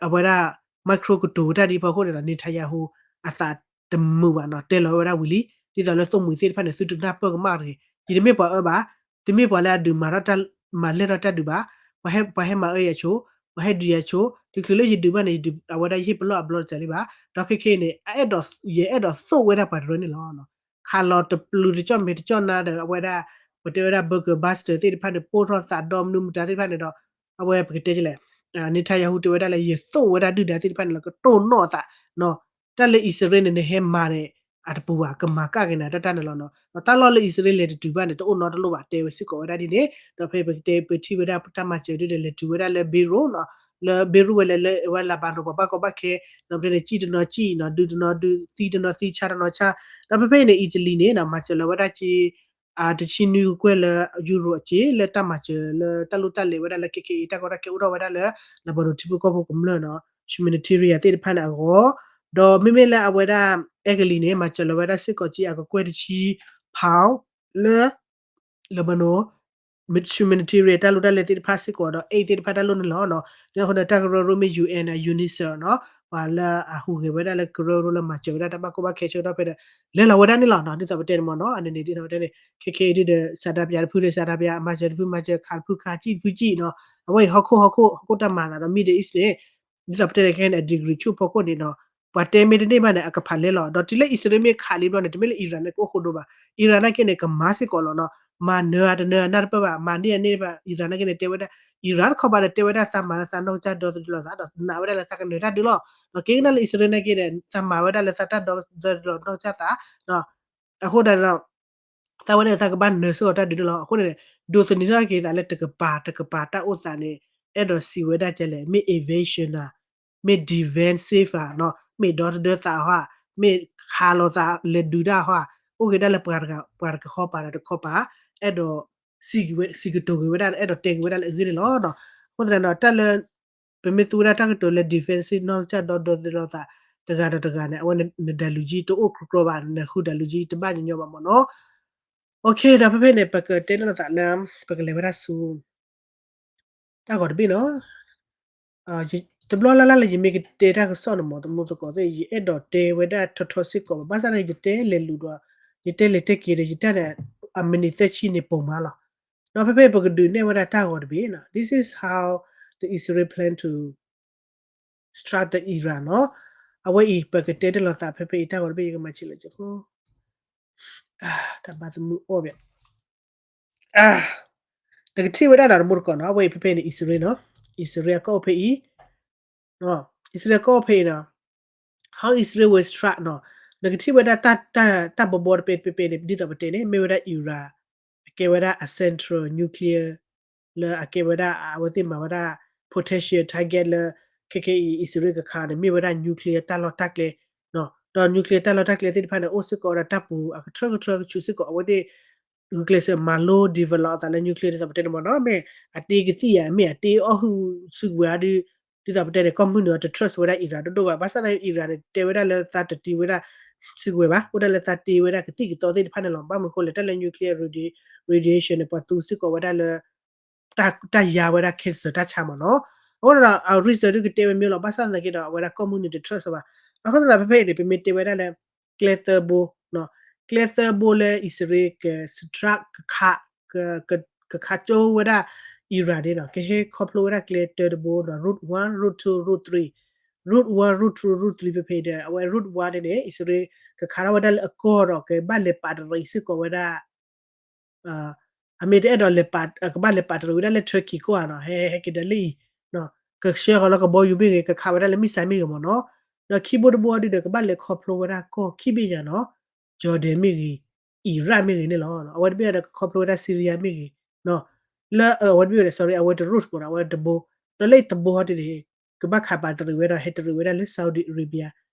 အဝဲဒၣ် micro ကတိၤတၢ်ဒ်ဖီခိၣ်န့ၣ်ဒီး Netanyahu အသးတမုာ်ဘၣ်နီၤ, တဲလီၤဝဲဒၣ်ဝံၤလံ, ဒ်သိးလၢသိၣ်မှံၤသ့ၣ်တဖၣ်န့ၣ် သုတနၢ်ပၢၢ်ကမၣ်တဂ့ၤ, ယတမ့ၢ်ပှၤအၢဘၣ်, တမ့ၢ်ပှၤလၢအဒုးမၤထီၣ်တၢ်, မၤလဲၢ်ထီၣ်တၢ်ဒုးဘၣ်, ပှၤဟဲမၤအၢယၤဆိ, ပှၤဟဲဒုးယၤဆိ, တချုးလၢယဒုးဘၣ်န့ၣ် ယဒုးအဝဲဒၣ်ယဟ့ၣ်ပလီၢ်အဘျီတစဲးလံဘၣ်, ဒီးခဲခဲအံၤန့ၣ် အအဲၣ်ဒိးယအဲၣ်ဒိးသိၣ်ဝဲဒၣ်ပှၤတရၢန့ၣ်လီၤ. ခးလီၤတပျုာ်တကၠီၣ်မဲာ်တကၠီၣ်နါဒီး အဝဲဒၣ် ပတဲဝဲဒၣ် bunker buster သ့ၣ်တဖၣ်န့ၣ် ပိၢ်ထီၣ်သးဒီမနုၤမတၤသ့ၣ်တဖၣ်န့ၣ်ဒီး အဝဲပကတဲလဲၣ်, Netanyahu တဲဝဲဒၣ်လၢ ယသိၣ်ဝဲဒၣ်ဒုၣ်ဒါသ့ၣ်တဖၣ်န့ၣ်လီၤ ကတိၢ်နီၣ်အသး, တၢ်လၢအံၣ်စရ့လးန့ၣ် နဟဲမၤန့ၣ် အတပူၤဘၣ် ကမၤကၣ်က့ၤနၤတၢ်တၢ်န့ၣ်လီၤနီၤ. တၢ်လီၢ်လၢအံၣ်စရ့လးလဲၤတတုၤဘၣ်န့ၣ် တအိၣ်နီတလိၣ်ဘၣ် တဲဝဲစ့ၢ်ကီးဝဲဒၣ်ဒ်န့ၣ်, ဒီးဖဲပကတဲပထံၣ်ဝဲဒၣ်တၢ်မၤစၢၤဒုဒီး လဲၤတုၤဝဲဒၣ်လၢ Beirut နီၤ, လၢ Beirut ဝဲလဲၤလၢအဝဲ Lebanon ပှၤဘၣ်ကီဘၣ်ခဲ, ဒီးဖဲန့ၣ် စံၣ်တနီၤစံၣ်နီၤ, ဒုးတနီၤဒုး, သံတနီၤသံ, ဆါတနီၤဆါ, ဒီးဖဲဖဲအံၤန့ၣ် Italy န့ၣ်နီၤ မၤစၢၤလီၤဝဲဒၣ်က့ တဆံနွံကကွဲၢ်လၢ euro အစ့ လၢတၢ်မၤစၢၤလၢတၢ်လိၣ်တၢ်လဲၤဝဲဒၣ်လၢခဲခဲအံၤ တၢ်ကီတၢ်ခဲအိၣ်ထီၣ်ဝဲဒၣ်လၢ Lebanon ထံဖိကီၢ်ဖိကမျၢၢ်နီၤ humanitarian သ့ၣ်တဖၣ်န့ၣ်အဂီၢ်, ဒီးမ့မ့ၢ်လၢအဝဲဒၣ် Italy န့ၣ် မၤစၢၤလီၤဝဲဒၣ်စ့ၢ်ကီးက့ အကကွဲၢ်တဆံ pound လၢ Lebanon humanitarian တၢ်လိၣ်တၢ်လဲၤသ့ၣ်တဖၣ်စ့ၢ်ကီးဒီး aid သ့ၣ်တဖၣ်တၢ်လိၣ်န့ၣ်လီၤနီၤ. ဒီးအဃိန့ၣ် တၢ်ကရၢကရိမ့ၢ် UN နီၤ UNICEF နီၤ ပှၤလၢအဟူးဂဲၤဝဲဒၣ်လၢကရၢကရိလၢမၤစၢၤဝဲဒၣ်တၢ်ဘၣ်ကီဘၣ်ခဲဆၢကတီၢ်ဖဲဒီး လဲၤလီၤဝဲဒၣ်န့ၣ်လီၤနီၤ. ဒ်သိးပတဲန့ၣ်မ့ၢ်နီၤ အန့ၣ်န့ၣ် ဒ်သိးပတဲန့ၣ် ခဲခဲအံၤဒုးဒီး စၤဒါပယၤတဖုဒီး စၤဒါပယၤ မၤစၢၤတဖု မၤစၢၤခးတဖုခး ကံၣ်တဖုကံၣ်နီၤ. အဝဲအံၤဟီၣ်ခိၣ်ဟီၣ်ခိၣ် ဟီၣ်ခိၣ်တၢ်မၤသးဒီး Middle East န့ၣ် ဒ်သိးပတဲန့ၣ် ခဲခဲန့ၣ် အ degree ဆူၣ်ဖီခိၣ်န့ၣ်နီၤ ပှၤတဲမ့ၢ်တန့ၢ်ဘၣ်န့ၣ် အကဖးလဲလီၤ. ဒီးတုၤလၢအံၣ်စရ့လးမ့ၢ်ခးလံဘျီန့ၣ် တမ့ၢ်လၢ Iran န့ၣ် ကအိၣ်ဃိဒိဘၣ်. Iran နာ်က့န့ၣ် ကမၤစ့ၢ်ကီးလီၤနီၤ. မၤနၢၤအတနၢၤအနၢ်တပၢၢ်ဘၣ် မၤန့ၢ်အန့ၢ်ဘၣ်. Iran နာ်က့န့ၣ် တဲဝဲဒၣ် Iran တခီဘၣ်ဒီး တဲဝဲဒၣ်သးမၤလၢသးနီၢ်ကစၢ်ဒီသဒၢလီၤသးဒီး နာ်ဝဲဒၣ်လၢသးကနၢၤတၢ်ဒုးလီၤ. ဒီးက့ၤကနၣ်လၢအံၣ်စရ့လးနာ်က့ဒီး သးမၤဝဲဒၣ်လၢသးတၢ်ဒီသဒၢလီၤနီၢ်ကစၢ်သး အဃိဒၣ်ဒီး သးဝဲန့ၣ်သးကဘၣ်နၢၤစ့ၢ်ကီးတၢ်ဒုးန့ၣ်လီၤ. အဃိန့ၣ် ဒိးသန့ၤထီၣ်က့ၤသးလၢတကပၤတကပၤတၢ်အိၣ်သးန့ၣ် အဲၣ်ဒိးစံးဝဲဒၣ်ကဲလဲၣ် မ့ၢ် invasion ဧါ, မ့ၢ် defensive ဧါ, မ့ၢ်ဒီသဒၢသးဟီဧါ, မ့ၢ်ခးလိာ်သးလဲၤဒုးတၢ်ဟီဧါ, အိၣ်က့ၤဒၣ်လၢပှၤတကဟီပၤဒီးတခီပၤ အဲၣ်ဒိး စံးကတိၤက့ၤဝဲဒၣ် အဲၣ်ဒိးတဲက့ၤဝဲဒၣ်လၢအဂ့ၢ်န့ၣ်လီၤ. အဃိသတးဒီး တၢ်လၢ ပမ့ၢ်သူဝဲဒၣ်တၢ်ကတိၤလၢ defensive နီၢ်ကစၢ်ဒီဒီသဒၢလိာ်သး တဂၤဒီးတဂၤန့ၣ် အဝဲန့ၣ် နဒၣ်လူၤကံတအိၣ်ကြီကြီဘၣ်, နဃုဒၣ်လူၤကံတဘၣ်ညီညီဘၣ်မ့ၢ်နီၤ. အ ဒီးဖဲဖဲန့ၣ် ပကတဲလၢလိာ်သးလၢ ပကလဲၤဝဲဒၣ်ဆူ တၢ်ဂီၤတဘ့ၣ်နီၤ. တဘျီလၢ်လၢ်လၢယမ့ၢ်ကတဲတၢ်ကစီၣ်န့ၣ်မ့ၢ် တမူသကိးသ့ၣ် ယအဲၣ်ဒိးတဲဝဲဒၣ်ထီထီစ့ၢ်ကီးဘၣ်, ဘၣ်ဆၣ်န့ၣ် ယတဲလဲၤလူၤဒီး ယတဲလဲၤတဲက့ၤဒီး ယတၢ်န့ၣ် အမံးနံးသၢဆံန့ၣ်ပိာ်မးလီၤ. ဒီးဖဲဖဲပကဒုးနဲၣ်ဝဲဒၣ်တၢ်ဂီၤတဘ့ၣ်နီၤ. This is how the Israel plan to strike the Iran နီၤ. အဝဲအံၤ ပကတဲတၢ်လိာ်သးဖဲဖဲအံၤ တၢ်ဂီၤတဘ့ၣ် ယကမၤဆံးလၢက တၢ်ဘါသမုၣ်အီၣ်ဘၣ် နကထံၣ်ဝဲဒၣ်ဒီးတမူတကိးနီၤ, အဝဲအံၤဖဲဖဲန့ၣ် အံၣ်စရ့လးနီၤ, အံၣ်စရ့လးကီၢ်အိၣ်ဖဲအံၤ, အံၣ်စရ့လးကီၢ်အိၣ်ဖဲအံၤနီၤ, how Israel will strike နီၤ, နကထံၣ်ဝဲဒၣ်တၢ် တၢ်ဘီဘီတပဲတပဲန့ၣ် ဒ်သိးပတဲန့ၣ် မ့ၢ်ဝဲဒၣ် Iran အကဲဝဲဒၣ်အ central nuclear လၢအကဲဝဲဒၣ် အဝဲသ့ၣ်မၤဝဲဒၣ် potential target လၢ ခဲခဲအံၤ အံၣ်စရ့လးကခးန့ၣ် မ့ၢ်ဝဲဒၣ် nuclear တၢ်လီၢ်တၢ်ကျဲ ဒီး nuclear တၢ်လီၢ်တၢ်ကျဲသ့ၣ်တဖၣ်န့ၣ် အိၣ်စ့ၢ်ကီးဝဲဒၣ်တၢ်ပူၤအကထၢကထၢကဆူးစ့ၢ်ကီး အဝဲသ့ၣ် ဂုာ်ကျဲးစၢးမၤလိ develop အသးလၢ nuclear ဒ်သိးပတဲန့ၣ်မ့ၢ်နီၤ, မ့ၢ်အတ့ကသံၣ်ဧါ, မ့ၢ်အတ့အီၣ်ဟုၣ်စုကဝဲၤဧါဒုး, ဒ်သိးပတဲန့ၣ် ကီၢ်မုၢ်နုာ်အီၤတ trust ဝဲဒၣ် Iran ဒိၣ်ဒိၣ်ဘၣ်, ဘၣ်ဆၣ်န့ၣ် Iran န့ၣ် တဲဝဲဒၣ်လၢသးတတ့ဝဲဒၣ်စုကဝဲၤဘၣ်, အိၣ်ဒၣ်လၢသးတ့ဝဲဒၣ်ကသံၣ်ကသီသ့ၣ်တဖၣ်န့ၣ်လီၤ. ဘၣ်မနုၤအဃိလဲၣ် တၢ်လၢ nuclear radi- radiation န့ၣ် ပှၤသူစ့ၢ်ကီးဝဲဒၣ်လၢ တၢ်ယါဝဲဒၣ် cancer တၢ်ဆါမ့ၢ်နီၤ. အဃိဒီး အ reason ဒုးကတဲဝဲမ့ၢ်လီၤ, ဘၣ်ဆၣ်သနာ်က့ဒီး အဝဲဒၣ်ကီၢ်မုၢ်နုာ်တ trust ဘၣ်. အဃိသတးဒီး ဖဲဖဲအံၤန့ၣ် ပမ့ၢ်တဲဝဲဒၣ်လၢ ကျဲသၢဘိ, ကျဲသၢဘိလၢအံၣ်စရ့လးက strike ကခး က ကခးကၠိဝဲဒၣ် Iran န့ၣ်ဒီး ကဟဲခီဖျိဝဲဒၣ်ကျဲတၢတဘိဒီး route one, route two, route three, route one, route two, route three ဖဲဖဲဒီး အဝဲ route one န့ၣ်န့ၣ် အံၣ်စရ့လးကခးထီၣ်ဝဲဒၣ်လၢအကီၢ်ဒီး ကဘၣ်လဲၤပာ်တရံးစ့ၢ်ကီးဝဲဒၣ် အမ့ၢ်တအဲၣ်ဒိးလဲၤပာ် ကဘၣ်လဲၤပာ်တရံးဝဲဒၣ်လၢ Turkey ကီၢ်ဧါနီၤ, ဟဲဟဲက့ၤဒီးလၢအံၤ ကဆှၢဃီၤလၢကဘီယူၤမ့ၢ်ဂ့ၤ, ကခးဝဲဒၣ်လၢ missile မ့ၢ်ဂ့ၤမ့ၢ်နီၤ. ဒီးခံဘိတဘိအံၤဒုးဒီး ကဘၣ်လဲၤခီဖျိဝဲဒၣ်ကီၢ်ခံဘ့ၣ်ညါနီၤ, Jordan မ့ၢ်ဂ့ၤ, Iraq မ့ၢ်ဂ့ၤန့ၣ်လီၤ. အဝဲတဘ့ၣ်ဒီးကခီဖျိဝဲဒၣ် Syria မ့ၢ်ဂ့ၤ, လၢ အဝဲတဘ့ၣ်ဒီး sorry အဝဲတ route ကီးဒီး အဝဲတဘိ, ဒီးလၢအံၤတဘိဟီဒုးန့ၣ် ကဘၣ်ခးပာ်တရံးဝဲဒီး ဟဲတရံးဝဲဒၣ်လၢ Saudi Arabia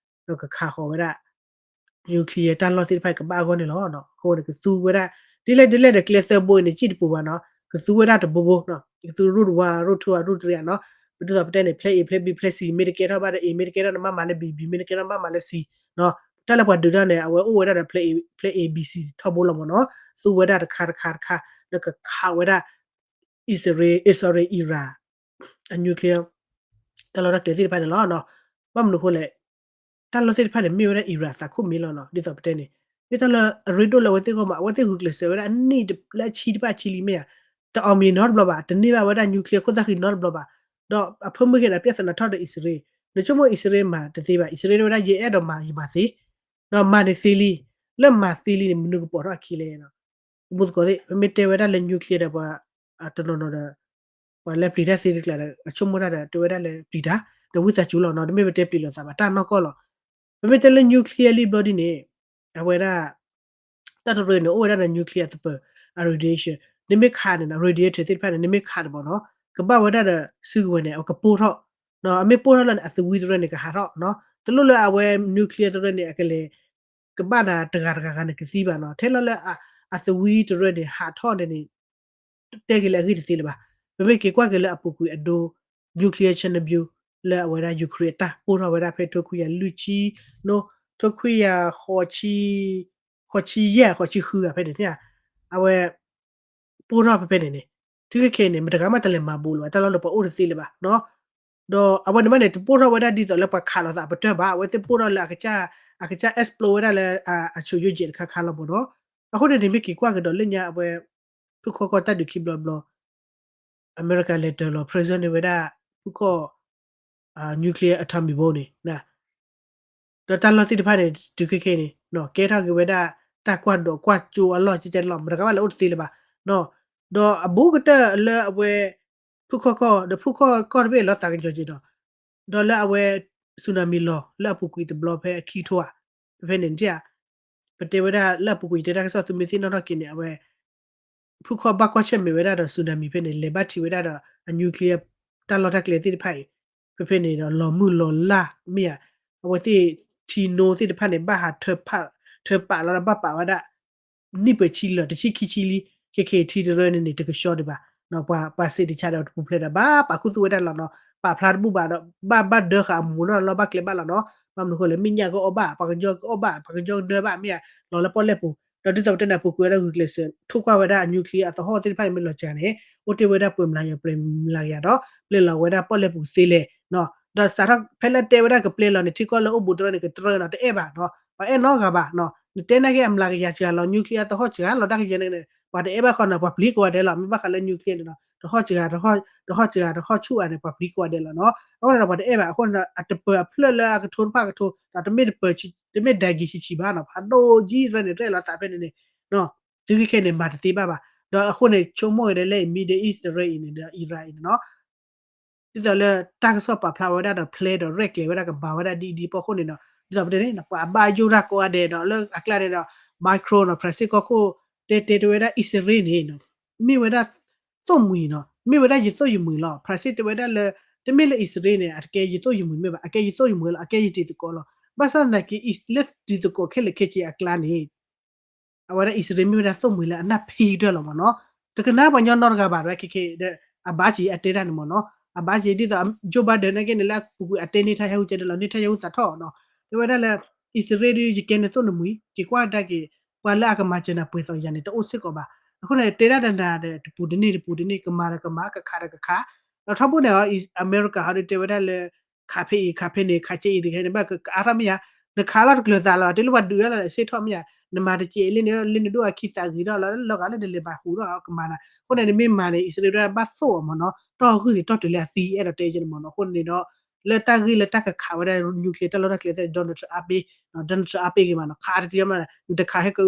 ဒီးကခးဃီၤဝဲဒၣ် nuclear တၢ်လီၢ်သ့ၣ်တဖၣ်ကဘၣ်အဂီၢ်န့ၣ်လီၤ. အဃိန့ၣ် ကသူဝဲဒၣ် ဒ်လဲၣ်ဒ်လဲၣ်ဒီး ကျဲသၢဘိအံၤန့ၣ် စံၣ်တပူၤဘၣ်နီၤ, ကသူဝဲဒၣ်တဘိဘိ, ကသူ route one, route two, route three နီၤ. ပဒ်သိးပတဲန့ၣ် plan A, plan B, plan C မ့ၢ်တကဲထီၣ်ဘၣ်ဒီး A မ့ၢ်တကဲထီၣ်န့ၣ် ဘၣ်မၤလၢ B, B မ့ၢ်တကဲထီၣ်ဘၣ်မၤလၢ C နီၤ. တၢ်လၢပှၤဒုးတၢ်န့ၣ် အဝဲအိၣ်ဝဲဒၣ်ဒီး plan A, plan A, B, C ထီဘိလီၤမ့ၢ်နီၤ. သူဝဲဒၣ်တခါတခါတခါ လၢကခးဝဲဒၣ် အံၣ်စရ့လး, အ့ sorry, Iran အ nuclear တၢ်လီၢ်တၢ်ကျဲသ့ၣ်တဖၣ်န့ၣ်လီၤ. ဘၣ်မနုၤအဃိလဲၣ်, တၢ်လီၢ်သ့ၣ်တဖၣ်န့ၣ် မ့ၢ်ဝဲဒၣ် Iran သးခိၣ်မ့ၢ်လီၤနီၤ, ဒ်သိးပတဲန့ၣ် မ့ၢ်တၢ်လၢအရ့ဒိၣ်လၢအဝဲသ့ၣ်ဂီၢ်မး, အဝဲသ့ၣ်ဂုာ်ကျဲးစၢးဝဲဒၣ်အနံၣ်လၢအဆံတဖၣ်အဆံလံမ့ၢ်ဧါ, တအီၣ်မံၤနီတဘျီဘၣ်, တန့ၢ်ဘၣ်ဝဲဒၣ် nuclear ခိၣ်သၣ်ဃံနီတဘျီဘၣ်. ဒီးအဖၢမုၢ်ဂ့ၤန့ၣ် ပြဿနာထီၣ်ဒီးအံၣ်စရ့လး, နဆိကမိၣ်အံၣ်စရ့လးမၤတသ့ဘၣ်, အံၣ်စရ့လးတဲဝဲဒၣ် ယအဲၣ်ဒိးမၤ ယမၤသ့, ဒီးမၤန့ၢ်သ့လံ, လၢမၤသ့လံန့ၣ် မနုၤကပိာ်ထီၣ်အခံလဲၣ် တမူသကိးသ့ၣ်, ပမ့ၢ်တဲဝဲဒၣ်လၢ nuclear ဒီးပှၤတနီၤနီၤဒီး ပှၤလၢပျံၤတၢ်သ့တကျါဒီး အဆိကမိၣ်တၢ်ဒီး တဲဝဲဒၣ်လၢပျံၤတၢ်, ဒီးဝံသးစူၤလီၤနီၤ, တမ့ၢ်ပတဲပျံၤလိာ်သးဘၣ်, တၢ်နီၢ်ကီၢ်လီၤ. ပမ့ၢ်တဲလၢ nuclear လံဘျီဒ်န့ၣ် အဝဲဒၣ် တၢ်တရၢန့ၣ် အိၣ်ဝဲဒၣ်ဒီး nuclear အသပၢၤ အ radiation, နမ့ၢ်ခးန့ၣ်နီၤ radiator သ့ၣ်တဖၣ်န့ၣ် နမ့ၢ်ခးန့ၣ်မ့ၢ်နီၤ ကဘၣ်ဝဲဒၣ်ဒီးစုကဝဲၤန့ၣ် အကပိၢ်ထီၣ်, အမ့ၢ်ပိၢ်ထီၣ်လၢန့ၣ် အသဝံတရၢန့ၣ်ကဟးထီၣ်, တလိၣ်လၢအဝဲ nuclear တရၢန့ၣ် အကလဲၤ ကဘၣ်နၤတဂၤတဂၤဂၤန့ၣ်ကသံဘၣ်နီၤ, ထဲလီၤလၢအသဝံတရၢန့ၣ် ဟးထီၣ်န့ၣ်န့ၣ် တဲက့ၤလၢအဂ့ၢ်တသ့လၢၤဘၣ်. ပမ့ၢ်က့ၤကွၢ်က့ၤလၢအပူၤကွံာ်အဒိ nuclear Chernobyl လၢအဝဲဒၣ် Ukraine အတၢ်ပိၢ်ထီၣ်ဝဲဒၣ်ဖဲထိခွံကယၤလွံၢ်ဆံ, ထိခွံကယၤ ဃိးဆံယဲၢ် ဃိးဆံဃုဂၤဖဲန့ၣ်န့ၣ်, အဝဲ ပိၢ်ထီၣ်ဖဲဖဲန့ၣ်န့ၣ်, တုၤခဲခဲအံၤန့ၣ် မတဂၤမးတလဲၤမၤဘူးလၢၤဘၣ်, တၢ်လီၢ်လၢပှၤအိၣ်တသ့လၢၤဘၣ်နီၤ. ဒီးအဝဲန့ၣ်မးန့ၣ် တပိၢ်ထီၣ်ဝဲဒၣ်ဒ်သိးလၢပှၤခးလိာ်သးအပတၢၢ်ဘၣ်, အဝဲသ့ၣ်ပိၢ်ထီၣ်လၢအကစၢ် အကစၢ် explode ဝဲဒၣ်လၢ အဆိယိၣ်ယဲၢ်တခါခါလီၤမ့ၢ်နီၤ. အဃိန့ၣ်န့ၣ် မ့ၢ်က့ၤကွၢ်ကဒီးလၢညါအဝဲ ဖုၣ်ခီၣ်ကီၢ်တၢ်ဒုးခံဘျီဘျီ အမဲရကၤလဲၤတၢၤလီၤ present န့ၢ်ဝဲဒၣ် ဖုၣ်ခီၣ် nuclear atomic bomb န့ၣ် ဒီးတၢ်လီၢ်သ့ၣ်တဖၣ်န့ၣ် တုၤခဲခဲအံၤန့ၣ် ကဲထီၣ်က့ၤဝဲဒၣ် တၢ်ကွၢ်ဒိးကွၢ်ကၠိအလီၢ်ကဲကဲလီၤ, မတၤကဘၣ်လဲၤအိၣ်တသ့လၢၤဘၣ်. ဒီးအဘူးကတၢၢ်လၢအဝဲ ဖုၣ်ခီၣ်ကီၢ် ဒီးဖုၣ်ခီၣ်ကီၢ်တဘ့ၣ်လီၤသးကညီၤက့ၤဒီး ဒီးလၢအဝဲ tsunami လီၤလၢအပူၤကွံာ်တဘျီဖဲအခံကထိဧါ, ဖဲဖဲန့ၣ် ပတဲဝဲဒၣ်လၢအပူၤကွံာ် တဲတၢ်ကစီၣ်သုမ့ၢ်သ့ၣ်နီၣ်ထီၣ်က့ၤန့ၣ် အဝဲ ဖုၣ်ခီၣ်ဘၣ်ကွၢ်ဆၢၣ်မဲာ်ဝဲဒၣ်ဒီး tsunami ဖဲန့ၣ် လဲၤဘၣ်ထံးဝဲဒၣ်ဒီးအ nuclear တၢ်လီၢ်တၢ်ကျဲသ့ၣ်တဖၣ်အံၤ ဖဲဖဲန့ၣ်ဒီးလီၤမုၢ်လီၤလၢ်မ့ၢ်ဧါ, အဝဲသ့ၣ်ထံနိသ့ၣ်တဖၣ်န့ၣ် ဘၣ်ဟး ထၢပာ်လီၤဒီးဘၣ်ပာ်ဝဲဒၣ် နံၣ်ပၢၢ်ဆံလၢာ် တဆံခံဆံလံ, ခဲခဲအံၤထံတရၢန့ၣ်န့ၣ် တကဆှီဒံးဘၣ်, ပှၤစံးတဆါဒီးတပူၤဖျဲးဒီး ဘၣ်ပာ်ခူသူၣ်ဝဲဒၣ်လီၤနီၤ, ပာ်ဖျါတဘူၣ်ဘၣ်ဒီး ဘၣ်ဘၣ်ဒၢဃာ်အမူးနီၢ်လီၢ်ဘၣ်ကျဲဘၣ်လီၤနီၤ, ဘၣ်မနုၤဃိလဲၣ် မဲာ်ညါကအီၣ်ဘၣ် ပှၤကညီကအီၣ်ဘၣ် ပှၤကညီကနၢဘၣ်မ့ၢ်ဧါ, လီၤလၢပီၣ်လဲၣ်ပူၤ, ဒီးဒ်သိးပတဲန့ၣ် ပူၤကွံာ်ဝဲဒၣ်ဂုာ်ကျဲးစၢး ထိၣ်ကွၢ်ဝဲဒၣ်အ nuclear အသဟီၣ်သ့ၣ်တဖၣ်န့ၣ် မ့ၢ်လီၤစှၤန့ၣ် အိၣ်တ့ၢ်ဝဲဒၣ်ပှဲၤမျးကယၤ ပှဲၤမျးကယၤဒီး ပျဲလီၤဝဲဒၣ်ပီၣ်လဲၣ်ပူၤသ့လဲၣ်, ဒီးစးထီၣ်ဖဲလၢတဲဝဲဒၣ်ကပျဲလီၤန့ၣ် ထံကီၢ်လၢအိၣ်ဘူးတရၢန့ၣ် ကတြၢနီၤ တအဲၣ်ဘၣ်နီၤ, ပှၤအဲၣ်နီတဂၤဘၣ်နီၤ, နတဲနာ်က့အမျးကယၤစှၤလီၤ nuclear သဟီၣ်စှၤလီၤတၢ်ကယဲၢ်န့ၣ် ပှၤတအဲၣ်ဘၣ်ဃီနီၤ, ပှၤပျံၤကိးဂၤဒဲးလီၤ, မ့ၢ်ဘၣ်ဃးလၢ nuclear န့ၣ်နီၤ တဟီၣ်စှၤ တဟီၣ်စှၤ တဟီၣ်ဆူၣ်ဧါန့ၣ် ပှၤပျံၤကိးဂၤဒဲးလီၤနီၤ, အဃိန့ၣ်ဒီးပှၤတအဲၣ်ဘၣ်, အဃိန့ၣ်ဒီး အတပၢၤအဖျၢၣ်လၢအကထိတဖၣ်ကထိ ဒီးတမ့ၢ်တပၢၤ တမ့ၢ်ဒၢးက့ၤဆံးဆံးဘၣ်နီၤ, ဖးဒိၣ်ကံရၢန့ၣ် ရဲၣ်လီၤသးဖဲန့ၣ်န့ၣ် တုၤခဲခဲန့ၣ် မၤတသ့ဘၣ်ဘၣ်, ဒီးအဃိန့ၣ် ဆိကမိၣ်က့ၤဒ်လၢ Middle East တရၢအံၤန့ၣ်ဒီး Iran အံၤန့ၣ်နီၤ ဒ်သိးလၢတၢ်ကစီၣ်ပာ်ဖျါဝဲဒၣ်ဒီး plan ဒီးရဲၣ်ကျဲၤဝဲဒၣ်ကမၤဝဲဒၣ်ဒ်အံၤဒ်အံၤအဖီခိၣ်န့ၣ်ဒီး ဒ်သိးပတဲန့ၣ် ပှၤအဘၣ်ယိၣ်တၢ်ကိးဂၤဒဲးဒီး လၢအကျါန့ၣ်ဒီး Macron နီၤ ဖရၣ်စ့ၣ်ကီၢ်ခိၣ် တဲတဲတဲဝဲဒၣ် အံၣ်စရ့လးန့ၣ် မ့ၢ်ဝဲဒၣ် သိၣ်မှံၤနီၤ, မ့ၢ်ဝဲဒၣ်ယသိၣ်ယမှံၤလီၤ. ဖရၣ်စ့ၣ်တဲဝဲဒၣ်လၢ တမ့ၢ်လၢအံၣ်စရ့လးန့ၣ် အတကဲယသိၣ်ယမှံၤမ့ၢ်ဘၣ်, အကဲယသိၣ်ယမှံၤလီၤ, အကဲယတံၤသကိးလီၤ. ဘၣ်ဆၣ်သနာ်က့ လၢတံၤသကိးခဲလၢာ်ခဲဆ့အကျါန့ၣ် အဝဲဒၣ်အံၣ်စရ့လးမ့ၢ်ဝဲဒၣ်သိၣ်မှံၤလၢအနၢ်ဖံးကတၢၢ်လီၤမ့ၢ်နီၤ. တကနၣ်ပှၤညီနီတဂၤဘၣ် ရဲၣ်ခဲခဲဒီး အဘၣ်စံးအတဲတၢ်န့ၣ်မ့ၢ်နီၤ. အဘၣ်စံးဒ်သိး Joe Biden နာ်က့န့ၣ် လၢအပူၤကွံာ်အတဲန့ၢ်ထါယဟူကဲဒဲးလီၤ, န့ၢ်ထါယဟူသးထီၣ်နီၤ. တဲဝဲဒၣ်လၢ အံၣ်စရ့လးဒုး ယကဲန့ၣ်သိၣ်နမှံၤ, က့ၤကွၢ်ကဒါက့ၤ ပှၤလၢအကမၤစၢၤနၤပှဲၤသိးယၤန့ၣ် တအိၣ်စ့ၢ်ကီးဘၣ်. အဃိန့ၣ် တဲဒၣ်တနၤဒီး တပူၤတန့ၢ် တပူၤတန့ၢ် ကမၤဒီးကမၤ ကခးဒီးကခး, ဒီးထီဘိန့ၣ် အမဲရကၤဟီဒုးတဲဝဲဒၣ်လၢ ခးဖဲအံၤ ခးဖဲန့ၣ် ခးကဲအံၤတခါန့ၣ် ဘၣ်ကအါထီၣ်မ့ၢ်ဧါ, နခးလီၤတကျၢၤသးလီၤ တုၤလၢပှၤဒုးတၢ်လီၤ စ့ထီၣ်မ့ၢ်ဧါ, နမၤတကဲအံၤလၢန့ၣ် လၢနဒိၣ်အခံသးဂ့ၤထီၣ်လီၤ လၢလီၤဂာ်လၢနလဲၤဘၣ်ဟူးထီၣ်ကမၤနၤ. အဃိန့ၣ် နမ့ၢ်မၤန့ၣ် အံၣ်စရ့လးဒုးဘၣ်သိၣ်အီၤမ့ၢ်နီၤ, တီၢ်ဂုၢ်န့ၣ် တီၢ်တုၤလၢအသံအဲၣ်ဒိးတဲယဲန့ၣ်မ့ၢ်နီၤ. အဃိန့ၣ်ဒီး လၢတၢ်ဂ့ၢ်လၢတၢ်ကခးဝဲဒၣ် nuclear တၢ်လီၢ်တၢ်ကျဲသ့ၣ် Donald Trump အါပ့, Donald Trump အါပ့ဂ့ၤမ့ၢ်နီၤ, ခးတတံၤမ့ၢ် နတခးဟဲက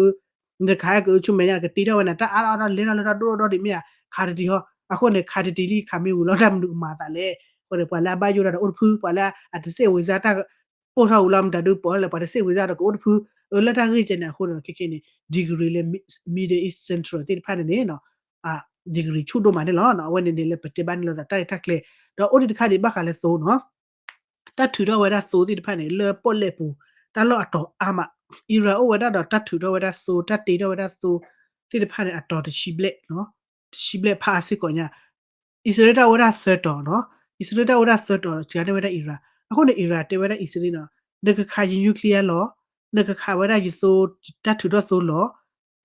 နတခးဟဲကအုဆူၣ်မဲာ်ညါ ကတ့ထီၣ်ဝဲန့ၣ် တၢ်အါထီၣ်အါထီၣ်လဲၤထီၣ်လဲၤထီၣ်ဒိၣ်ဒိၣ်ဒိၣ်ဒံးမ့ၢ်ဧါ, ခးတတံၤဟီ. အဃိန့ၣ် ခးတတံၤလံ ခးမ့ၢ်ဝံၤလီၤ တၢ်မနုၤကမၤသးလဲၣ်. အဃိန့ၣ် ပှၤလၢအဘၣ်ယိၣ်တၢ်ဒီးအိၣ်တဖု, ပှၤလၢအတစ့ၣ်ဝံၤစါတၢ် ပိၢ်ထီၣ်ဝံၤလီၤ မတၤဒုးပိာ်လၢပှၤတစ့ၣ်ဝံၤစါဒီးကအိၣ်တဖု, အၢ လၢတၢ်ဂ့ၢ်ကဲန့ၣ် အဃိန့ၣ် ခဲခဲန့ၣ် degree လၢ Middle East Central သ့ၣ်တဖၣ်န့ၣ်န့ၣ် degree ဆူၣ်ဒိၣ်မးန့ၣ်လီၤ. အဝဲန့ၣ်န့ၣ်လၢပတဲဘၣ်န့ၣ်လီၤသးတၢ်ရဲၣ်တၢ်ကျဲၤ, ဒီးအိၣ်ဒံးတခါဒံးဘၣ်ဃးလၢသိနီၤ တၢ်ထုးထီၣ်ဝဲဒၣ်သိသ့ၣ်တဖၣ်န့ၣ် လၢပီၣ်လဲၣ်ပူၤ တၢ်လီၢ်အတီၤအါမး, Iran အိၣ်ဝဲဒၣ်ဒီးတၢ်ထုးထီၣ်ဝဲဒၣ်သိ တၢ်တ့ထီၣ်ဝဲဒၣ်သိသ့ၣ်တဖၣ်န့ၣ် အတီၤတဆံဘျဲၣ်, တဆံဘျဲၣ်ဖးအါစ့ၢ်ကီးညါ, အံၣ်စရ့လးတၢ်အိၣ်ဝဲဒၣ်သၢတီၤနီၤ, အံၣ်စရ့လးတၢ်အိၣ်ဝဲဒၣ်သၢတီၤ စှၤန့ၢ်ဝဲဒၣ် Iran, အဃိန့ၣ် Iran တဲဝဲဒၣ်အံၣ်စရ့လးနီၤ, နကခးယ nuclear လီၤ, နကခးဝဲဒၣ်ယသိ တၢ်ထုးထီၣ်သိလီၤ,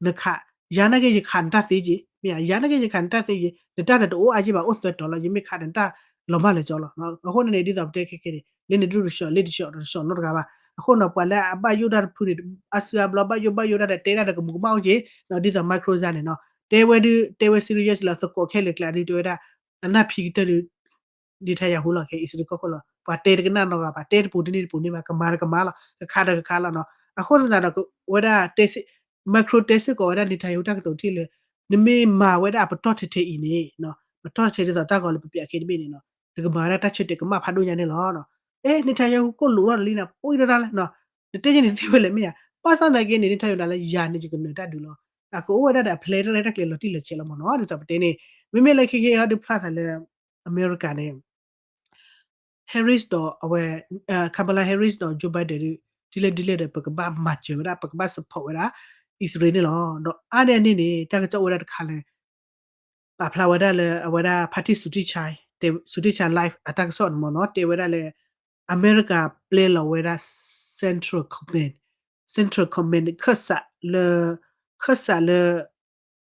နခး, ယၤနာ်က့ယခးနတၢ်သ့က့ၤ, မ့ၢ်ဧါ, ယၤနာ်က့ယခးနတၢ်သ့က့ၤ, နတၢ်ဒီးတအိၣ်အါက့ဘၣ် အိၣ်သၢတီၤလီၤ, ယမ့ၢ်ခးဒီးနတၢ်လီၤမၢ်လၢာ်ကၠီလီၤ. အဃိန့ၣ်န့ၣ် ဒ်သိးပတဲခဲခဲန့ၣ် လၢန့ၣ်ဒုးတဆှီ လၢတဆှီ တဆှီနီတဂၤဘၣ်. အဃိန့ၣ် ပှၤလၢအဘၣ်ယိၣ်တၢ်တဖုန့ၣ် အါစုအါဘျီဘၣ်ယိၣ်ဘၣ်ယိၣ်တၢ်ဒီး တဲဒၣ်ဒီးကမူးကမၣ်အိၣ်က့ၤ, ဒ်သိး Macron န့ၣ်နီၤ, တဲဝဲဒုး တဲဝဲ serious လၢသကိးခဲလၢာ်ကျါဒုး တဲဝဲဒၣ် အနၢ်ဖံးကတၢၢ်ဒုး Netanyahu လီၤခဲ အံၣ်စရ့လးကီၢ်ခိၣ်လီၤ. ပှၤတဲတကနၣ်နီတဂၤဘၣ်, တဲတပူၤတန့ၢ်တပူၤန့ၢ်ဘၣ်, ကမၤဒီးကမၤလီၤ, ကခးဒီးကခးလီၤနီၤ. အဃိသတးဒီး ဝဲဒၣ် Macron တဲစ့ၢ်ကီးဝဲဒၣ် Netanyahu တၢ်ကတိၤထံၣ်လၢ နမ့ၢ်မၤဝဲဒၣ်အပတီၢ်ထဲထဲအံၤန့ၣ်, ပတီၢ်ထဲထဲဒ်သိးတၢ်ဂီၤလၢပပျးခဲတဘ့ၣ်န့ၣ်နီၤ, နကမၤဝဲဒၣ်တၢ်ဆၢတဲာ်ကမၣ်ဖးဒိၣ်ညါန့ၣ်လီၤ. အဲ Netanyahu ကိၢ်လိာ်ထီၣ်တလံနီၤ, ပှံၢ်ထီၣ်တၢ်လၢ နတဲယဲန့ၣ်သ့ဝဲလဲၣ်မ့ၢ်ဧါ. ဘၣ်ဆၣ်သနာ်က့န့ၣ် Netanyahu ဒၣ်လၢယၤန့ၣ် ယကနၢၤတၢ်ဒုးလီၤ. အကအိၣ်ဝဲဒၣ်ဒီးအ plan တၢ်ရဲၣ်တၢ်ကျဲၤလီၤတံၢ်လီၤဆဲးလီၤမ့ၢ်နီၤ, ဒ်သိးပတဲန့ၣ်, မ့မ့ၢ်လၢခဲခဲဟီဒုးဖျါသးလၢ အမဲရကၤန့ၣ် Harris ဒီးအဝဲ Kamala Harris ဒီး Joe Biden ဒုး ဒ်လဲၣ်ဒ်လဲၣ်ဒီး ပကဘၣ်မၤစၢၤဝဲဒၣ် ပကဘၣ် support ဝဲဒၣ် အံၣ်စရ့လးန့ၣ်လီၤ. ဒီးအါန့ၢ်အန့ၣ်န့ၣ် တၢ်ကစီၣ်အိၣ်ဝဲဒၣ်တခါလၢ ပာ်ဖျါဝဲဒၣ်လၢအဝဲဒၣ် ဖါတံၢ် စူၤတံၢ်ဆါ စူၤတံၢ်ဆါ live အတၢ်ကစီၣ်န့ၣ်မ့ၢ်နီၤ, တဲဝဲဒၣ်လၢ အမဲရကၤပျဲလီၤဝဲဒၣ် Central Command, Central Command ခၢၣ်စးလၢ ခၢၣ်စးလၢ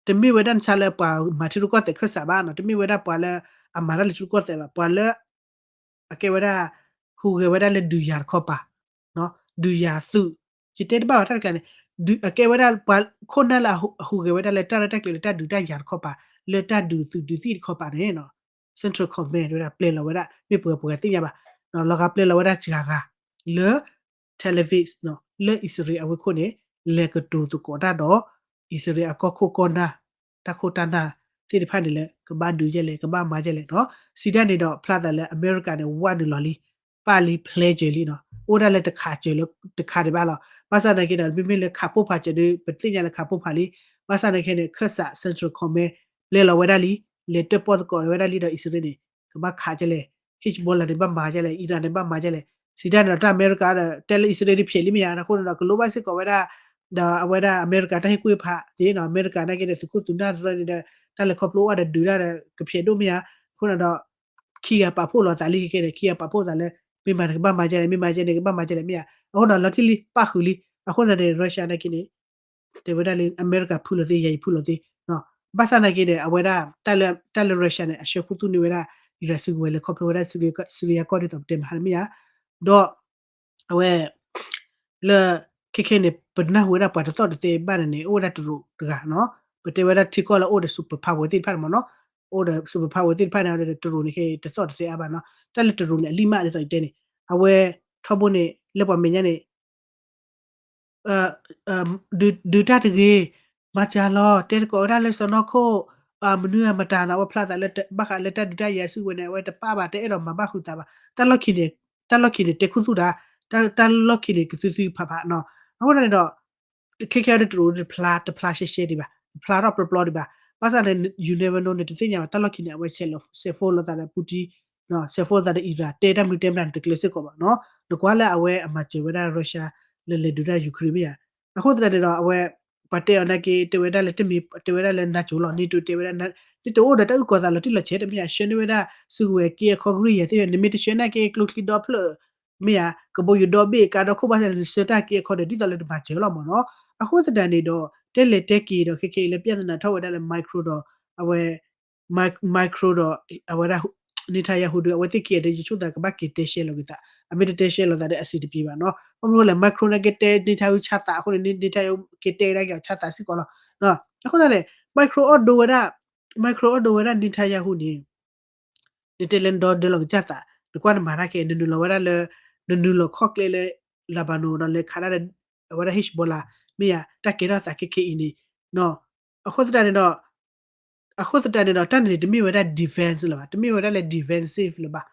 တမ့ၢ်ဝဲဒၣ်နဆါလၢပှၤမၤထံရူၢ်ကီၢ်သဲးခၢၣ်စးဘၣ်နီၤ, တမ့ၢ်ဝဲဒၣ်ပှၤလၢအမၤတၢ်လၢထံရူၢ်ကီၢ်သဲးဘၣ်, ပှၤလၢ အကဲဝဲဒၣ် ဟူးဂဲၤဝဲဒၣ်လၢဒုးယၤတခီပၤ, ဒုးယၤသုး, ယတဲတဘၣ်ဘၣ်တၢ်တကျါန့ၣ်, အကဲဝဲဒၣ်ပှၤခိၣ်နၢ်လၢအဟူးဂဲၤဝဲဒၣ်လၢတၢ်ရဲၣ်တၢ်ကျဲၤ လၢတၢ်ဒုးတၢ်ယၤတခီပၤ, လၢတၢ်ဒုးသုးဒုးသံၣ်တခီပၤန့ၣ် Central Command ဝဲဒၣ်ပျဲလီၤဝဲဒၣ် မ့ၢ်ပှဲၤပှဲၤသ့ၣ်ညါဘၣ်, လီၤဂာ်ပျဲလီၤဝဲဒၣ်စှၤဂၤ လၢ Tel Aviv လၢအံၣ်စရ့လးအဝ့ၢ်ခိၣ်န့ၣ် လဲၤကတိၤသကိးတၢ်ဒီး အံၣ်စရ့လးအကီၢ်ခိၣ်ကီၢ်နၢ် တၢ်ခိၣ်တၢ်နၢ်သ့ၣ်တဖၣ်န့ၣ်လၢ ကဘၣ်ဒုးယဲလဲၣ် ကဘၣ်မၤယဲလဲၣ်နီၤ, စံးတၢ်န့ၣ်ဒီး ဖျါသးလၢအမဲရကၤန့ၣ် ဝဲနုာ်လီၤလံ, ပာ်လံ plan စၢၤလံနီၤ, အိၣ်ဒၣ်လၢတခးစၢၤလၢတခးဒံးဘၣ်လီၤ, ဘၣ်ဆၣ်သနာ်က့ဒီး မ့မ့ၢ်လၢခးပိၢ်ဖးစၢၤဒီး ပသ့ၣ်ညါလၢခးပိၢ်ဖးလံ, ဘၣ်ဆၣ်သနာ်က့န့ၣ် ခၢၣ်စး Central Command ပျဲလီၤဝဲဒၣ်လံ, လဲၤတၢၣ်ပီၣ်သကိးဝဲဒၣ်လံဒီး အံၣ်စရ့လးန့ၣ် ကဘၣ်ခးကဲလဲၣ်, Hezbollah န့ၣ် ဘၣ်မၤကဲလဲၣ်, Iran န့ၣ် ဘၣ်မၤကဲလဲၣ်, စံးတၢ်န့ၣ်ဒီး တၢ်အမဲရကၤဒီး တဲလၢအံၣ်စရ့လးဒ်ဖျဲးလံမ့ၢ်ဧါ, အဃိန့ၣ်ဒီး ကလိၣ်ဘၣ်စ့ၢ်ကီးဝဲဒၣ် ဒီးအဝဲဒၣ်အမဲရကၤတၢ်ဟ့ၣ်ကူၣ်ဟ့ၣ်ဖးက့နီၤ, အမဲရကၤနာ်က့ဒီး သုးခိၣ်သုးနၢ်တရၢန့ၣ်ဒီး တၢ်လဲၤခီဖျိအိၣ်ဒီးဒုးတၢ်ဒီး ကဖျဲးဒိၣ်မ့ၢ်ဧါ, အဃိန့ၣ်ဒီး ခံဂၤပာ်ဖှိၣ်လိာ်သးလံခဲခဲန့ၣ်, ခံဂၤပာ်ဖှိၣ်သးလၢ မ့ၢ်မၤန့ၣ်ကဘၣ်မၤကဲလဲၣ်, မ့ၢ်မၤကဲန့ၣ် ကဘၣ်မၤကဲလဲၣ်မ့ၢ်ဧါ, အဃိန့ၣ်ဒီး လီၤတံၢ်လံ ပၣ်ဃုာ်လံ, အဃိန့ၣ်န့ၣ် Russia နာ်က့န့ၣ် တဲဝဲဒၣ်လၢ အမဲရကၤဖုးလိာ်သ့ ယၤယံၤဖုးလိာ်သ့, ဘၣ်ဆၣ်သနာ်က့ဒီး အဝဲဒၣ် တၢ်လၢ တၢ်လၢ Russia န့ၣ် အဆှၢခူသူၣ်န့ၢ်ဝဲဒၣ် Iran စုကဝဲၤလၢခီဖျိဝဲဒၣ် စံရံယါကီၢ်ဒ်သိးပတဲမဟါန့ၣ်မ့ၢ်ဧါ, ဒီး အဝဲ လၢ ခဲခဲန့ၣ် ပနၢ်ဟူဝဲဒၣ်ပှၤတသီၣ်တသဲဘၣ်န့ၣ်န့ၣ် အိၣ်ဝဲဒၣ်တရူးတဂၤနီၤ, ပတဲဝဲဒၣ်ထံကီၢ်လၢအိၣ်ဒီး super power သ့ၣ်တဖၣ်န့ၣ်မ့ၢ်နီၤ, အိၣ်ဒီး super power သ့ၣ်တဖၣ်န့ၣ် တရူးန့ၣ်ခဲတသီၣ်တသဲအါဘၣ်နီၤ, တၢ်လၢတရူးန့ၣ် အလံၢ်မးဒ်သိးယတဲန့ၣ်, အဝဲ ထီဘိန့ၣ် လၢပှၤမဲာ်ညါန့ၣ် ဒုးတၢ်တဂ့ၤ, မၤစှၤလီၤ တဲသကိးဝဲဒၣ်လၢစီၢ်နီၤခိၣ် မနုၤမတၤနီၤ, အဝဲဖျါသးလၢ ဘၣ်ဃးလၢတၢ်ဒုးတၢ်ယၤစုကဝဲၤန့ၣ် အဝဲတပာ်ဘၣ် တအဲၣ်ဒိးမၤဘၣ်ဃုာ်သးဘၣ်, တၢ်လီၢ်ခံန့ၣ် တၢ်လီၢ်ခံန့ၣ် တဲခူသူၣ်တၢ်, တၢ်လီၢ်ခံန့ၣ် ကသုသုဖးဖးနီၤ, အဃိန့ၣ်ဒီး ခဲခဲဒီးတရူးတဖျါ တဖျါရှဲရှဲဒံးဘၣ်, တဖျါထီၣ်ပျီပျီဒံးဘၣ်, ဘၣ်ဆၣ်န့ၣ် you never know န့ၣ် တသ့ၣ်ညါဘၣ်, တၢ်လီၢ်ခံန့ၣ် အဝဲ ဆဲးဖိလိာ်သးဒီး Putin ဆဲးဖိလိာ်သးဒီး Iran တဲတၢ်မနုၤတဲမနုၤန့ၣ် တကျဲးစ့ၢ်ကီးဘၣ်နီၤ, နကွၢ်လၢအဝဲအမၤစၢၤဝဲဒၣ် Russia လၢလဲၤဒုးတၢ် Ukraine မ့ၢ်ဧါ, အဃိသတးန့ၣ်ဒီး အဝဲ ပှၤတဲအီၤနာ်က့ တဲဝဲဒၣ်လၢတမ့ၢ် တဲဝဲဒၣ်လၢ NATO လီၤ, NATO တဲဝဲဒၣ် ဒ်တအိၣ်ဒီးတၢ်အုၣ်ကီၤသးလီၤတံၢ်လီၤဆဲးတမ့ၢ်ဧါ, ဆှၢန့ၢ်ဝဲဒၣ် စုကဝဲၤက့အခီကရံၣ်ယဲၢ်သ့ၣ် နမ့ၢ်တဆှၢနာ်က့ ကျိချံဒီဖျၢၣ် မ့ၢ်ဧါ, ကဘီယူၤဒီဘ့ၣ်ကါဒီခိၣ်ဘၣ်ဆၣ်န့ၣ် နဆှၢတၢ်က့အခီဒီး ဒ်သိးလၢနမၤစၢၤလီၤမ့ၢ်နီၤ, အဃိသတးန့ၣ်ဒီး တဲလဲၤတဲက့ၤဒီး ခဲခဲအံၤလၢ ပြဿနာ ထီၣ်ဝဲဒၣ်လၢ Macron ဒီး အဝဲ Macron ဒီး အဝဲဒၣ် Netanyahu ဒီး အဝဲသ့ၣ်ခံဂၤဒီး ယဆိကမိၣ်သးကဘၣ်က့ၤတဲရှဲလိာ်က့ၤသး, အမ့ၢ်တတဲရှဲလိာ်သးဒီး အဆင်တပြေဘၣ်နီၤ, ဘၣ်မနုၤလဲၣ် Macron နာ်က့တဲ Netanyahu ဆါသးအဃိန့ၣ် Netanyahu က့ၤတဲကဒါက့ၤအီၤဆါသးစ့ၢ်ကီးလီၤ, အဃိသတးန့ၣ် Macron အီၣ်ဒိဝဲဒၣ် Macron အီၣ်ဒိဝဲဒၣ် Netanyahu န့ၣ် နတဲလၢနဒီသဒၢလီၤကစၢ်သး, နကွၢ်နမၤတၢ်က့ နနုာ်လီၤဝဲဒၣ်လၢ နနုာ်လီၤခီၣ်ကျဲလၢ Lebanon ဒီးလဲၤခးဒၣ်ဒီး အဝဲဒၣ် Hezbollah မ့ၢ်ယါ တၢ်ကဲထီၣ်သးခဲခဲအံၤန့ၣ်, အဃိသတးန့ၣ်ဒီး အဃိသတးန့ၣ်ဒီး တၢ်န့ၣ်န့ၣ် တမ့ၢ်ဝဲဒၣ် defense လၢၤဘၣ်, တမ့ၢ်ဝဲဒၣ်လၢ defensive လၢၤဘၣ်,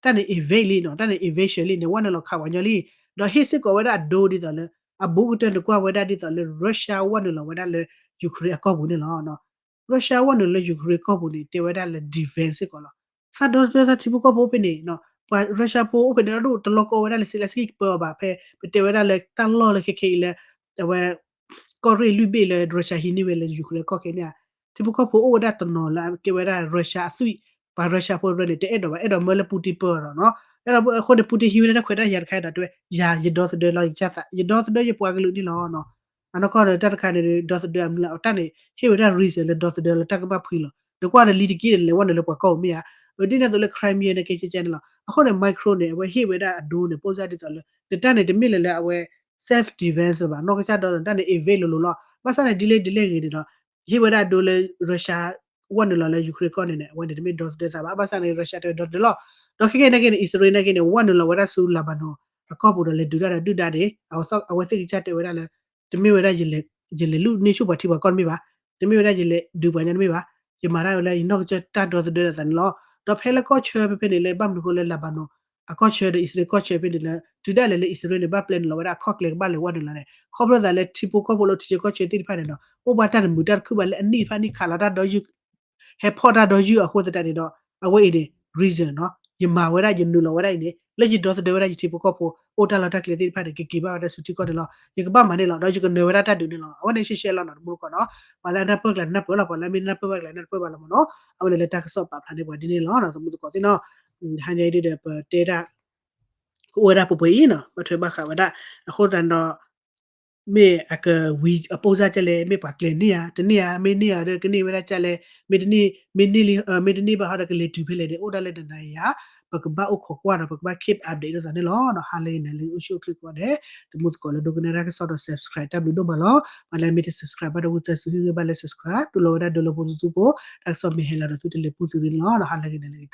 တၢ်န့ၣ် evade လံနီၤ, တၢ်န့ၣ် invasion လံ, နဝဲနုာ်လီၤခးပှၤကညီလံ, ဒီးဟ့ၣ်စ့ၢ်ကီးဝဲဒၣ်အဒိဒ်သိးလၢ အဘူးကတၢၢ်နကွၢ်ဝဲဒၣ်ဒ်သိးလၢ Russia ဝဲနုာ်လီၤဝဲဒၣ်လၢ Ukraine အကီၢ်ပူၤန့ၣ်လီၤ. Russia ဝဲနုာ်လၢ Ukraine ကီၢ်ပူၤန့ၣ် တဲဝဲဒၣ်လၢ defense စ့ၢ်ကီးလီၤ. သးဒီသဒၢသးထံဖိကီၢ်ဖိဖဲန့ၣ် ပှၤ Russia ဖိအိၣ်ဖဲန့ၣ် တလိၣ်တလီကီဝဲဒၣ်လၢ Zelenskyy ကပၢအီၤဘၣ်, ဖဲ ပတဲဝဲဒၣ်လၢတၢ်လီၢ်လၢခဲခဲအံၤလၢ အဝဲ ကီၢ်ရ့ၣ်လွံၢ်ဘ့ၣ်လၢ Russia ဟံးန့ၢ်ဝဲလၢ Ukraine ကီၢ်ခဲန့ၣ်ဧါ, ထံဖိကီၢ်ဖိအိၣ်ဝဲဒၣ်တနီၤလၢအကဲဝဲဒၣ် Russia အသွံၣ်, ပှၤ Russia ဖိရၢန့ၣ် တအဲၣ်ဒိးဘၣ်, အဲၣ်ဒိးမၢလၢ Putin ပၢအီၤဒီးနီၤ, အဲၣ်ဒိးအဃိန့ၣ် Putin ဟံးဝဲဒၣ်တၢ်ခွဲးတၢ်ယာ်တခါဒီး တဲဝဲ ယၤ ယဒီသဒၢလီၤယကစၢ်သး, ယဒီသဒၢယပှၤကလုာ်န့ၣ်လီၤ. အနီၢ်ကီၢ်ဒီးတၢ်တခါန့ၣ် ဒီသဒၢအမုၢ်လၢ်အီၤတၢ်န့ၣ် ဟ့ၣ်ဝဲဒၣ် reason လၢဒီသဒၢလၢတၢ်ကဘၣ်ဖှံလီၤ. နကွၢ်ဒီးလံတက့ၢ်န့ၣ် လဲၤဝဲနုာ်လၢပှၤကီၢ်ပူၤမ့ၢ်ဧါ, အဒ်န့ၣ်အသိးလၢ Crimea န့ၣ်ကဲကဲန့ၣ်လီၤ. အဃိန့ၣ် Macron န့ၣ် အဝဲဟ့ၣ်ဝဲဒၣ်အဒိန့ၣ် ပိၢ်စၢ်ဒ်သိးလၢ နတၢ်န့ၣ်တမ့ၢ်လၢၤလၢအဝဲ self defense လၢၤဘၣ်, နီၢ်ကစၢ်ဒီသဒၢန့ၣ် evade လိၤလိၤလီၤ. ဘၣ်ဆၣ်န့ၣ် ဒ်လဲၣ်ဒ်လဲၣ်ဂ့ၤန့ၣ်ဒီး ဟ့ၣ်ဝဲဒၣ်အဒိလၢ Russia ဝဲနုာ်လီၤလၢ Ukraine ကီၢ်န့ၣ်န့ၣ် အဝဲန့ၣ်တမ့ၢ်ဒီသဒၢသးဘၣ်, ဘၣ်ဆၣ်န့ၣ် Russia တဲဝဲဒီသဒၢလီၤ. ဒီးခဲခဲနာ်က့န့ၣ် အံၣ်စရ့လးနာ်က့န့ၣ် ဝဲနုာ်လီၤဝဲဒၣ်ဆူ Lebanon အကီၢ်ပူၤဒီးလဲၤဒုးတၢ်ဒီးဒုၣ်ဒါန့ၣ် အဝဲသ့ၣ်ကစၢ်တဲဝဲဒၣ်လၢ တမ့ၢ်ဝဲဒၣ် ယလဲၤလုၢ်န့ၢ်ဆူၣ်ပှၤထံပှၤကီၢ်တမ့ၢ်ဘၣ်, တမ့ၢ်ဝဲဒၣ်ယလဲၤဒုးပှၤကညီတမ့ၢ်ဘၣ်, ယမၤတၢ်ဝဲလၢယနီၢ်ကစၢ်တၢ်ဒီသဒၢသးန့ၣ်လီၤ. ဒီးဖဲလၢကီၢ်ဆၢဖဲဖဲန့ၣ်လၢဘၣ်မနုၤဃိလၢ Lebanon အကီၢ်ဆၢဒီးအံၣ်စရ့လးကီၢ်ဆၢဖဲန့ၣ်လၢ တုၤဒၣ်လဲာ်လၢအံၣ်စရ့လးန့ၣ် ဘၣ်ပျဲနုာ်လီၤဝဲဒၣ်အခီၣ်ကျဲကဘၣ်လဲၤဝဲနုာ်လီၤန့ၣ် ခီဖျိသးလၢထံဖိကီၢ်ဖိလၢထံဆၢကီၢ်ဆၢသ့ၣ်တဖၣ်န့ၣ်ဒီး အိၣ်ဘၣ်တၢ်တမုာ်တၢ်တခုၣ်ဘၣ်လၢအနံၣ်တဖၣ်န့ၣ် ခးလီၤတၢ်ဒီယုၢ် ဟဲဖီၣ်တၢ်ဒီယုၢ်အဃိသတးန့ၣ်ဒီး အဝဲအံၤန့ၣ် reason နီၤ, ယမၤဝဲဒၣ်ယနုာ်လီၤဝဲဒၣ်အံၤန့ၣ် လၢယဒီသဒၢဝဲဒၣ်ယထံဖိကီၢ်ဖိ အိၣ်တၢ်လီၢ်တၢ်ကျဲသ့ၣ်တဖၣ်န့ၣ် ကက့ၤဘၣ်ဝဲဒၣ်ဆူထံကီၢ်န့ၣ်လီၤ. ယကဘၣ်မၤန့ၣ်လီၤ. ဒီးယကနၢၤဝဲဒၣ်တၢ်ဒုးန့ၣ်လီၤ. အဝဲန့ၣ်ရှဲရှဲလီၤနီၤ တမူတကိးနီၤ. ပှၤလၢအနၢ်ပၢၢ်ကျါန့ၣ် နၢ်ပၢၢ်လီၤ. ပှၤလၢအမ့ၢ်နၢ်ပၢၢ်ဘၣ်ကျါနၢ်ပၢၢ်ဘၣ်ကျါ နၢ်ပၢၢ်ဘၣ်လီၤမ့ၢ်နီၤ. အဝဲန့ၣ်လၢတၢ်ကစီၣ်ပာ်ဖျါန့ၢ်ပှၤဒ်န့ၣ်လီၤ. တမူတကိးသ့ၣ်နီၤ ဟါညါအံၤဒ်ဒီး ပတဲဒၣ် ကအိၣ်ဝဲဒၣ်ပှဲၤပှဲၤအံၤနီၤ ဘၣ်ထွဲဘၣ်ဃးဝဲဒၣ် အဃိသတးဒီး မ့ၢ်အကဝံၤအပိၢ်စၢ်ကလဲၣ်, မ့ၢ်ပှၤကျဲၤန့ၢ်ဧါ, တန့ၢ်ဧါ, မ့ၢ်န့ၢ်ဧါဒီးကန့ၢ်ဝဲဒၣ်ကလဲၣ်, မ့ၢ်တန့ၢ်, မ့ၢ်န့ၢ်လံ, မ့ၢ်တန့ၢ်ဘၣ်ဟီဒီးကလဲၤတုၤဖဲလဲၣ်န့ၣ် အိၣ်ဒၣ်လၢနနၤယၤ, ပကဘၣ်အိၣ်ခိးကွၢ်ဒီး ပကဘၣ် keep update ဒ်သိးန့ၣ်လီၤ. ဟါလၢအဂ့ၤ နၤလၢအအိၣ်ဆူၣ်အိၣ်ချ့ကိးဂၤဒဲး, သမူသကိးလၢဒိကနၣ်တၢ်ကစီၣ်ဒီး subscribe တၢ်ဘျုးဒိၣ်မးလီၤ. ပှၤလၢမ့ၢ်တ subscribe ဘၣ်ဒီး ဝံသးစူၤဟ့ၣ်ဂံၢ်ဘါလၢ subscribe တူၢ်လိာ်ဝဲဒၣ်ဒိလၢဖိသုသုဖိ, တၢ်ကစီၣ်မ့ၢ်ဟဲလီၤဒီးသုတလဲၤပူသုန့ၣ်လီၤ. ဟါလၢအဂ့ၤ နၤလၢအဂ့ၤ တၢ်